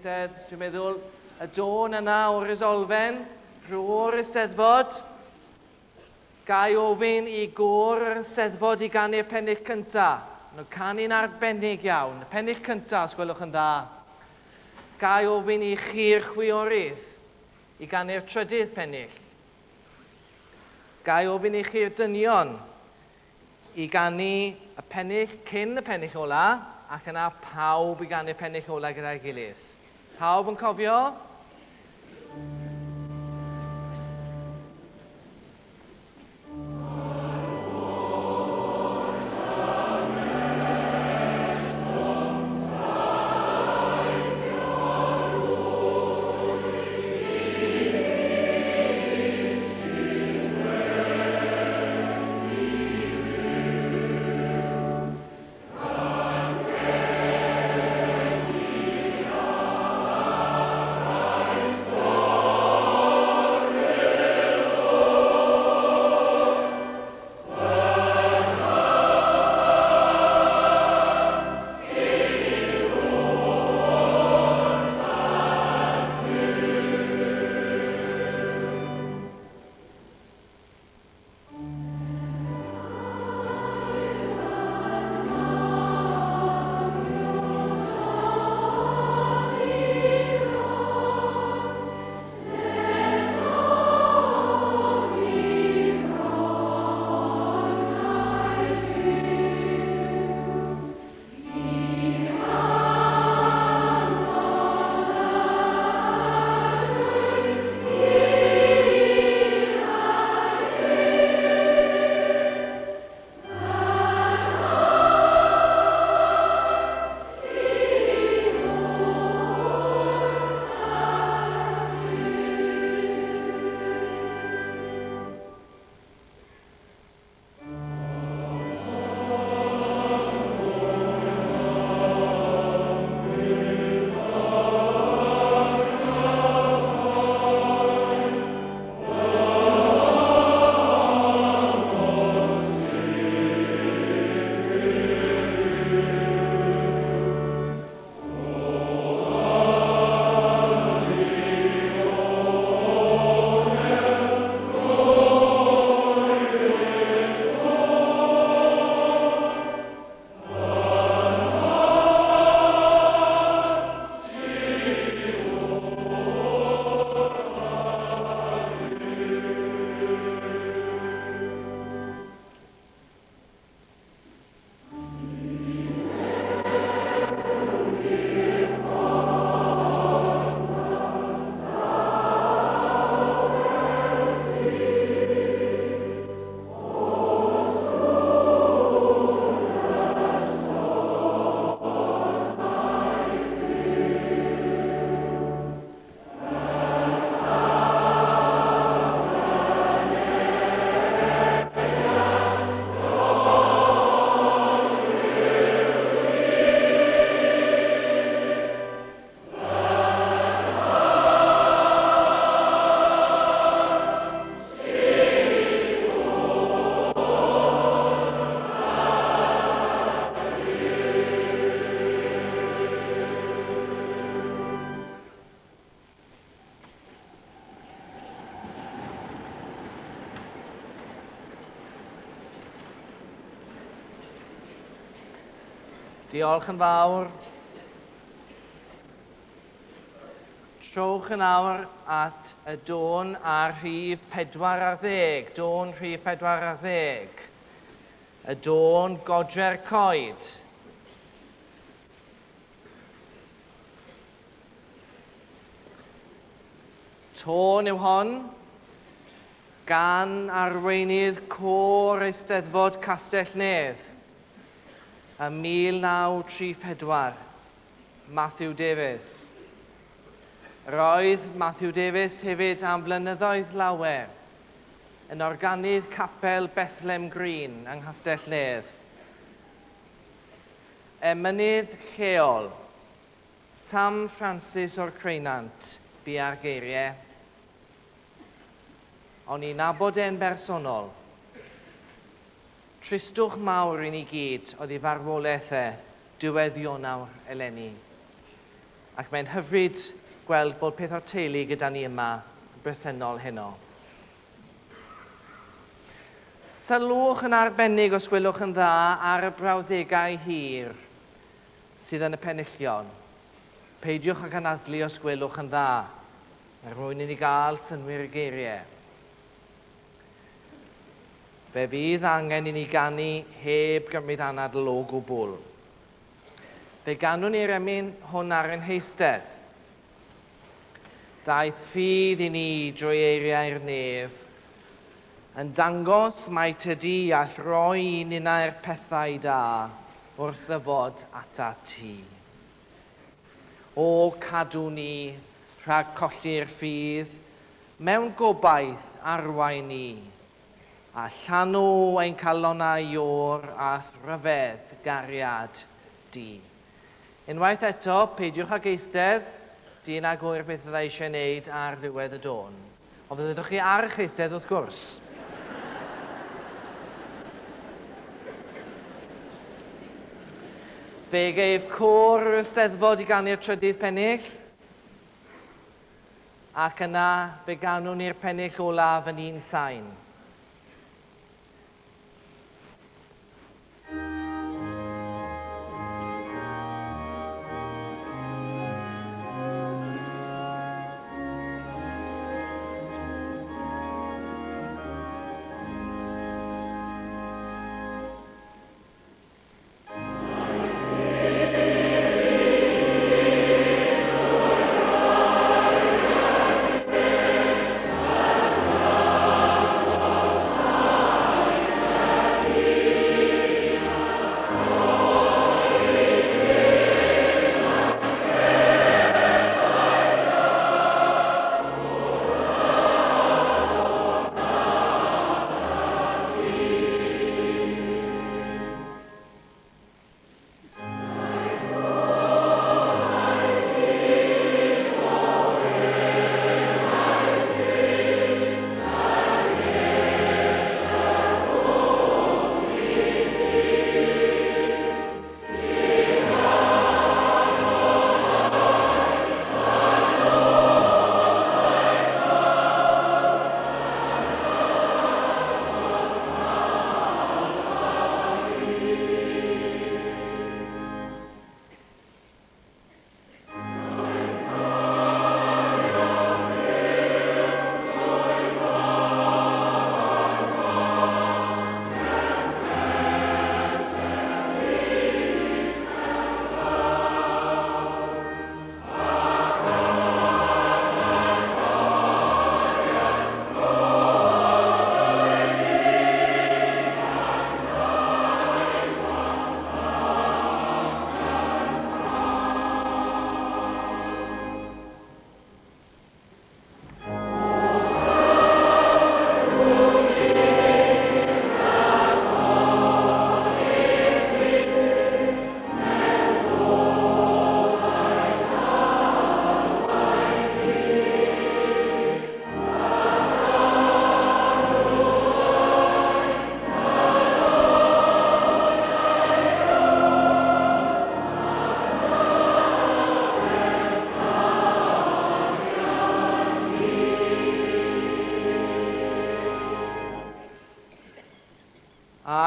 eistedd, dwi'n meddwl, y dôn yna o Resolfen, drwy'r Eisteddfod. Ga i ofyn i gôr yr Eisteddfod i ganu'r pennill cynta? Nhw'n canu'n arbennig iawn. Y pennill cynta, os gwelwch yn dda. Ga i ofyn i chi'r chwiorydd i ganu'r trydydd pennill? Ga i ofyn i chi'r dynion i ganu y pennill cyn y pennill ola, ac yna pawb i ganu'r pennill ola gyda'i gilydd. Pawb yn cofio? Diolch yn fawr. Trowch yn awr at y dôn ar rhif 40. Dôn rhif 40. Y dôn Godre'r Coed. Tôn yw hon gan arweinydd Côr Eisteddfod Castell Nedd ym 1934, Matthew Davies. Roedd Matthew Davies hefyd am flynyddoedd lawer yn organydd Capel Bethlem Green yng Nghastell Nedd. Emynydd lleol, Sam Francis o'r Creunant, bu ar geiriau. O'n i'n nabod e'n bersonol. Tristwch mawr i ni gyd oedd ei farwolaeth e diwedd Ionawr eleni. Ac mae'n hyfryd gweld bod peth o'r teulu gyda ni yma yn bresennol heno. Sylwch yn arbennig os gwelwch yn dda ar y brawddegau hir sydd yn y penillion. Peidiwch ag anadlu os gwelwch yn dda, er mwyn i ni gael synnwyr y geiriau. Fe fydd angen i ni ganu heb gymryd anadl o gwbl. Fe ganwn ni'r emyn hwn ar ein heistedd. Daeth ffydd i ni drwy eiriau'r nef, yn dangos mai tydi all roi i ninnau'r pethau da wrth ddyfod atat ti. O, cadw ni rhag colli'r ffydd, mewn gobaith arwain ni, A llanw ein calonnau iôr a'th ryfedd gariad di. Unwaith eto, peidiwch ag eistedd, dyn ag oer beth fydda eisiau wneud ar ddiwedd y dôn. Ond fe ddedwch chi ar eich eistedd wrth gwrs. Fe geif côr yr Eisteddfod i ganu'r trydydd pennill. Ac yna fe ganwn ni'r pennill olaf yn un sain.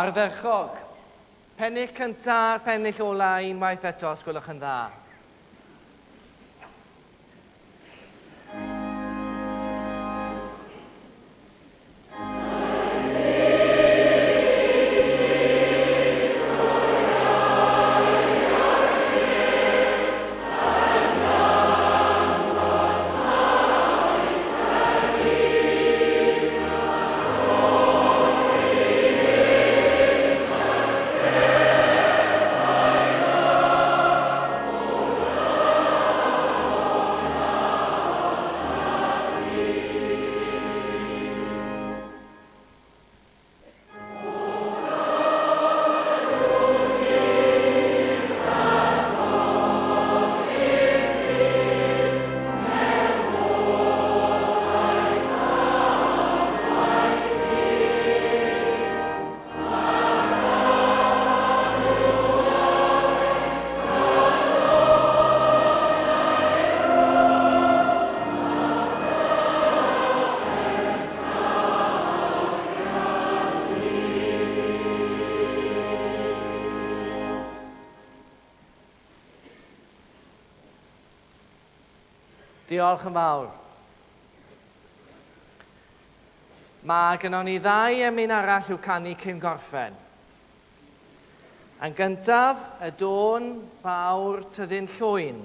Ardderchog. Pennill cynta a'r pennill ola unwaith eto, os gwelwch yn dda. Diolch yn fawr. Mae gynnon ni ddau emyn arall i'w canu cyn gorffen. Yn gyntaf, y dôn fawr Tyddyn Llwyn,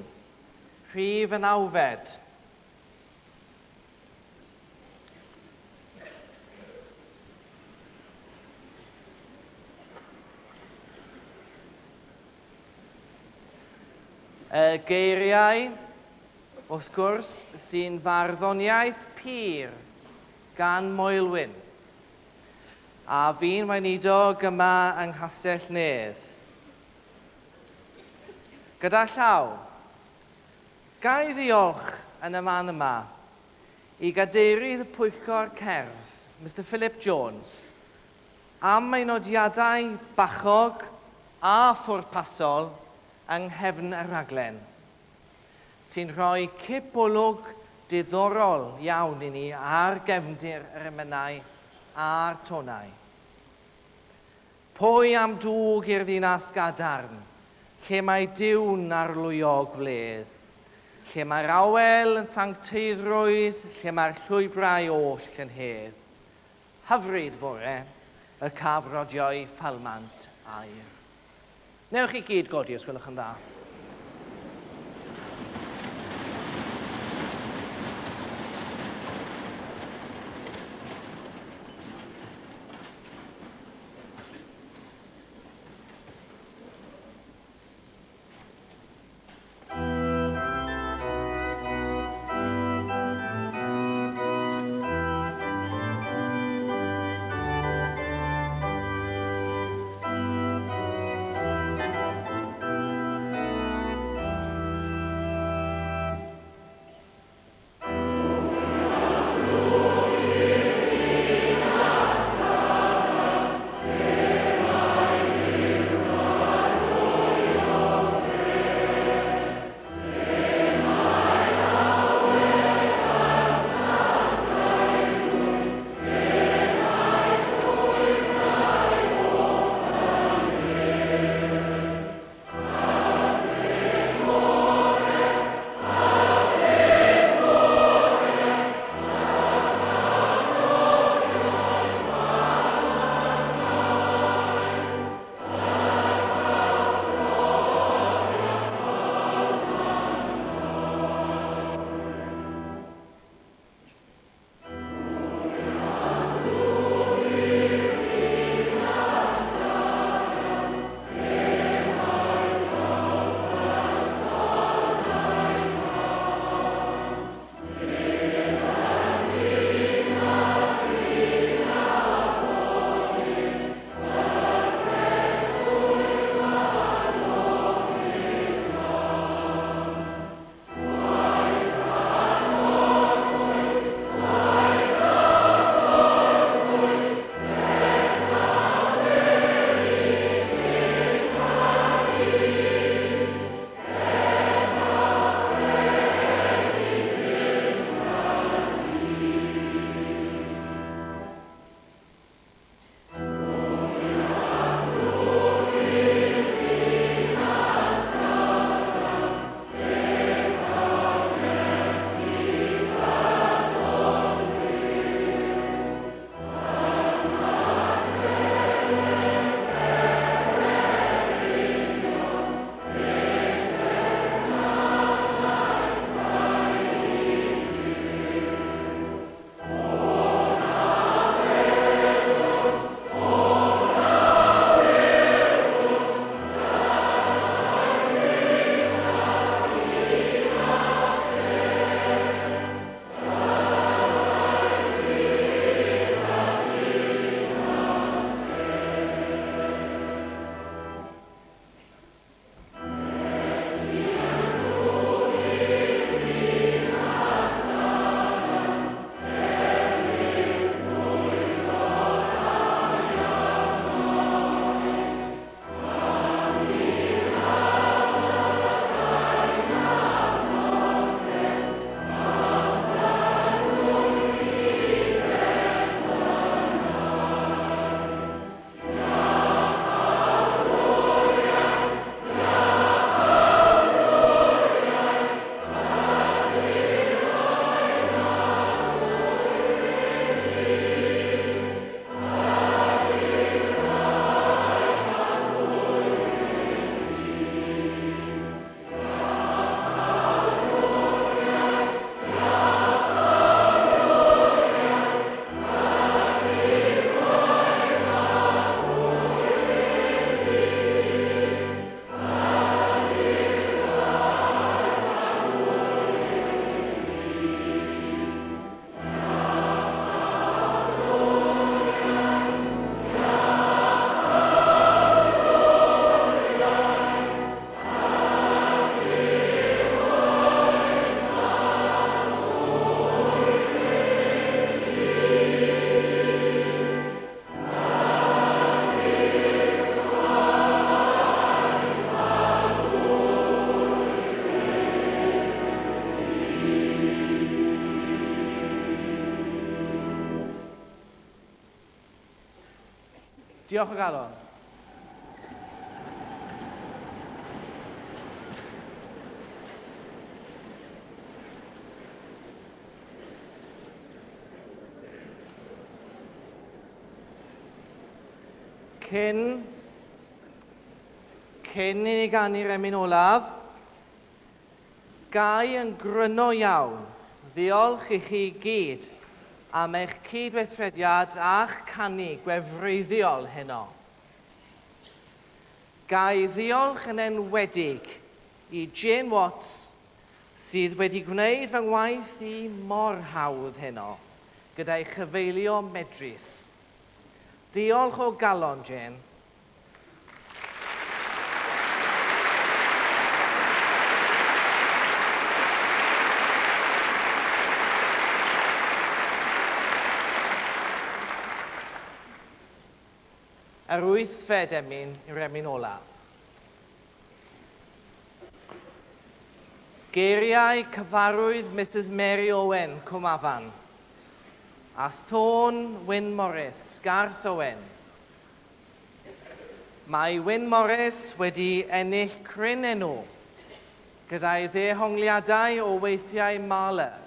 rhif y nawfed. Y geiriau, wrth gwrs, sy'n farddoniaeth pur gan Moelwyn, a fi'n weinidog yma yng Nghastell Nedd. Gyda llaw, ga i ddiolch yn y man yma i Gadeirydd y Pwyllgor Cerdd, Mister Philip Jones, am ei nodiadau bachog a phwrpasol yng nghefn y rhaglen, sy'n rhoi cipolwg diddorol iawn i ni ar gefndir yr emynau a'r tonau. Pwy am dwg i'r ddinas gadarn, lle mae Duw'n arlwyo gwledd, lle mae'r awel yn sancteiddrwydd, lle mae'r llwybrau oll yn hedd? Hyfryd fore, y caf rodio'i phalmant aur. Newch chi gyd godi os gwelwch yn dda. Diolch o galon. Cyn, cyn i ni ganu'r emyn olaf, gai yn gryno iawn ddiolch i chi gyd am eich cydweithrediad a'ch canu gwefreiddiol heno. Gai ddiolch yn enwedig i Jane Watts sydd wedi gwneud fy ngwaith i mor hawdd heno gyda'i chyfeilio medrus. Diolch o galon, Jane. Yr wythfed emyn yw'r emyn olaf. Geiriau cyfarwydd Misus Mary Owen, Cwm Afan, a thôn Wyn Morris, Garth Owen. Mae Wyn Morris wedi ennill cryn enw gyda'i ddehongliadau o weithiau Mahler,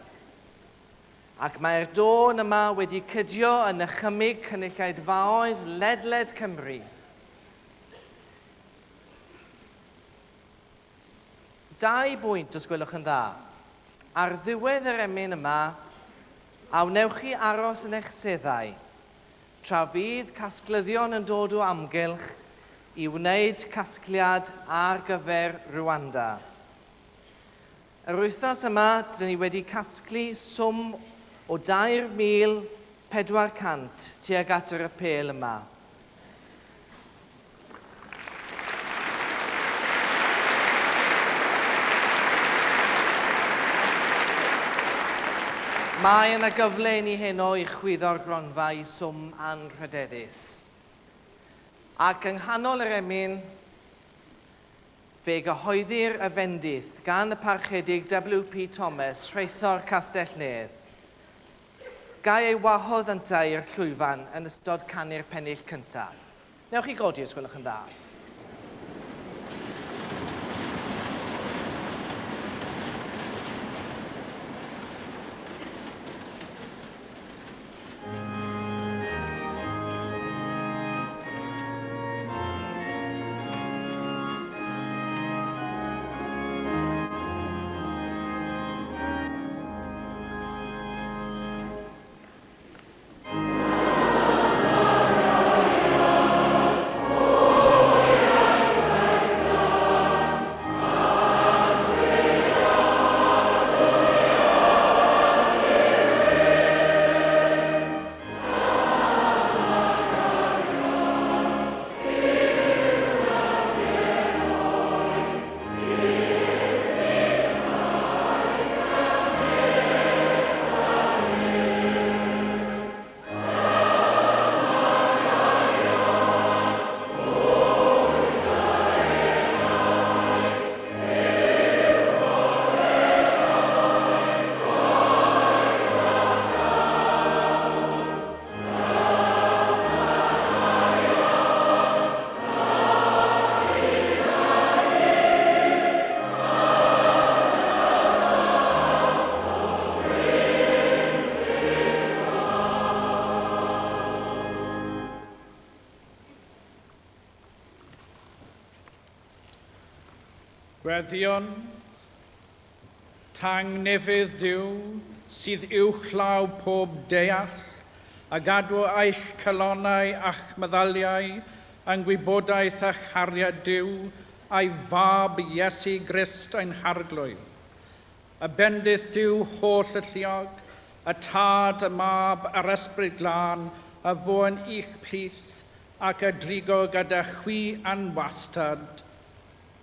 ac mae'r dôn yma wedi cydio yn nychymyg cynulleidfaoedd ledled Cymru. Dau bwynt, os gwelwch yn dda. Ar ddiwedd yr emyn yma, a wnewch chi aros yn eich seddau, tra fydd casglyddion yn dod o amgylch i wneud casgliad ar gyfer Rwanda. Yr wythnos yma, dyn ni wedi casglu swm o 3,400 tuag at yr apêl yma. Mae yna gyfle i ni heno i chwyddo'r gronfa i swm anrhydeddus. Ac yng nghanol yr emyn, fe gyhoeddir y fendith gan y Parchedig WP Thomas, rheithor Castell-nedd. Ga i ei wahodd yntau i'r llwyfan yn ystod canu'r pennill cyntaf. Newch chi godi os gwelwch yn dda. Gweddïon, Tangnefedd Duw, sydd uwchlaw pob deall, a gadw eich calonnau a'ch meddyliau yng ngwybodaeth a chariad Duw a'i Fab Iesu Grist ein Harglwydd. A bendith Duw holl alluog, y Tad, y Mab a'r Ysbryd Glân, a fo yn i'ch plith ac a drigo gyda chwi yn wastad.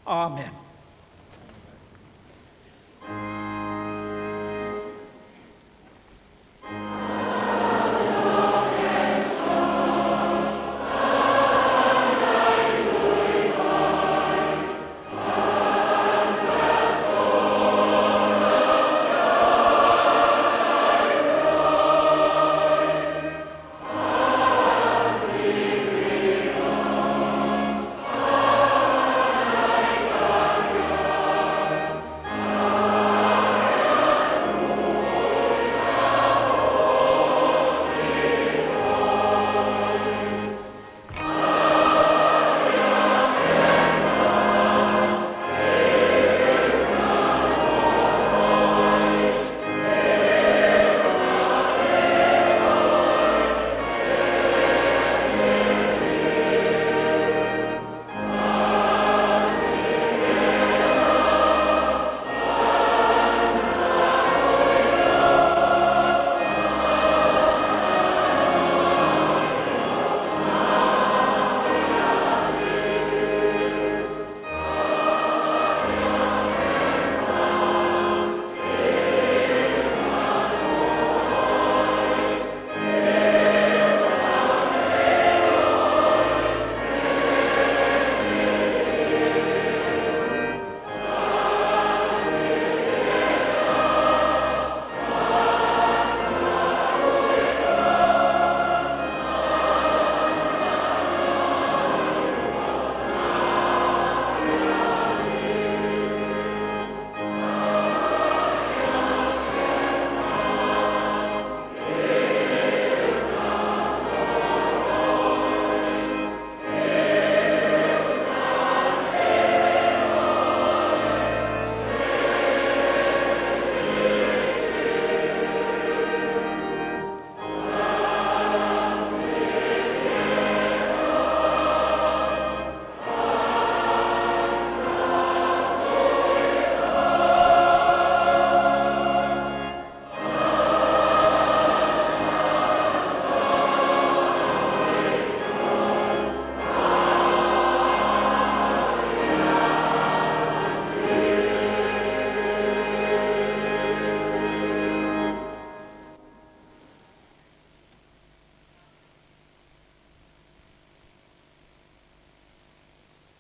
Amen.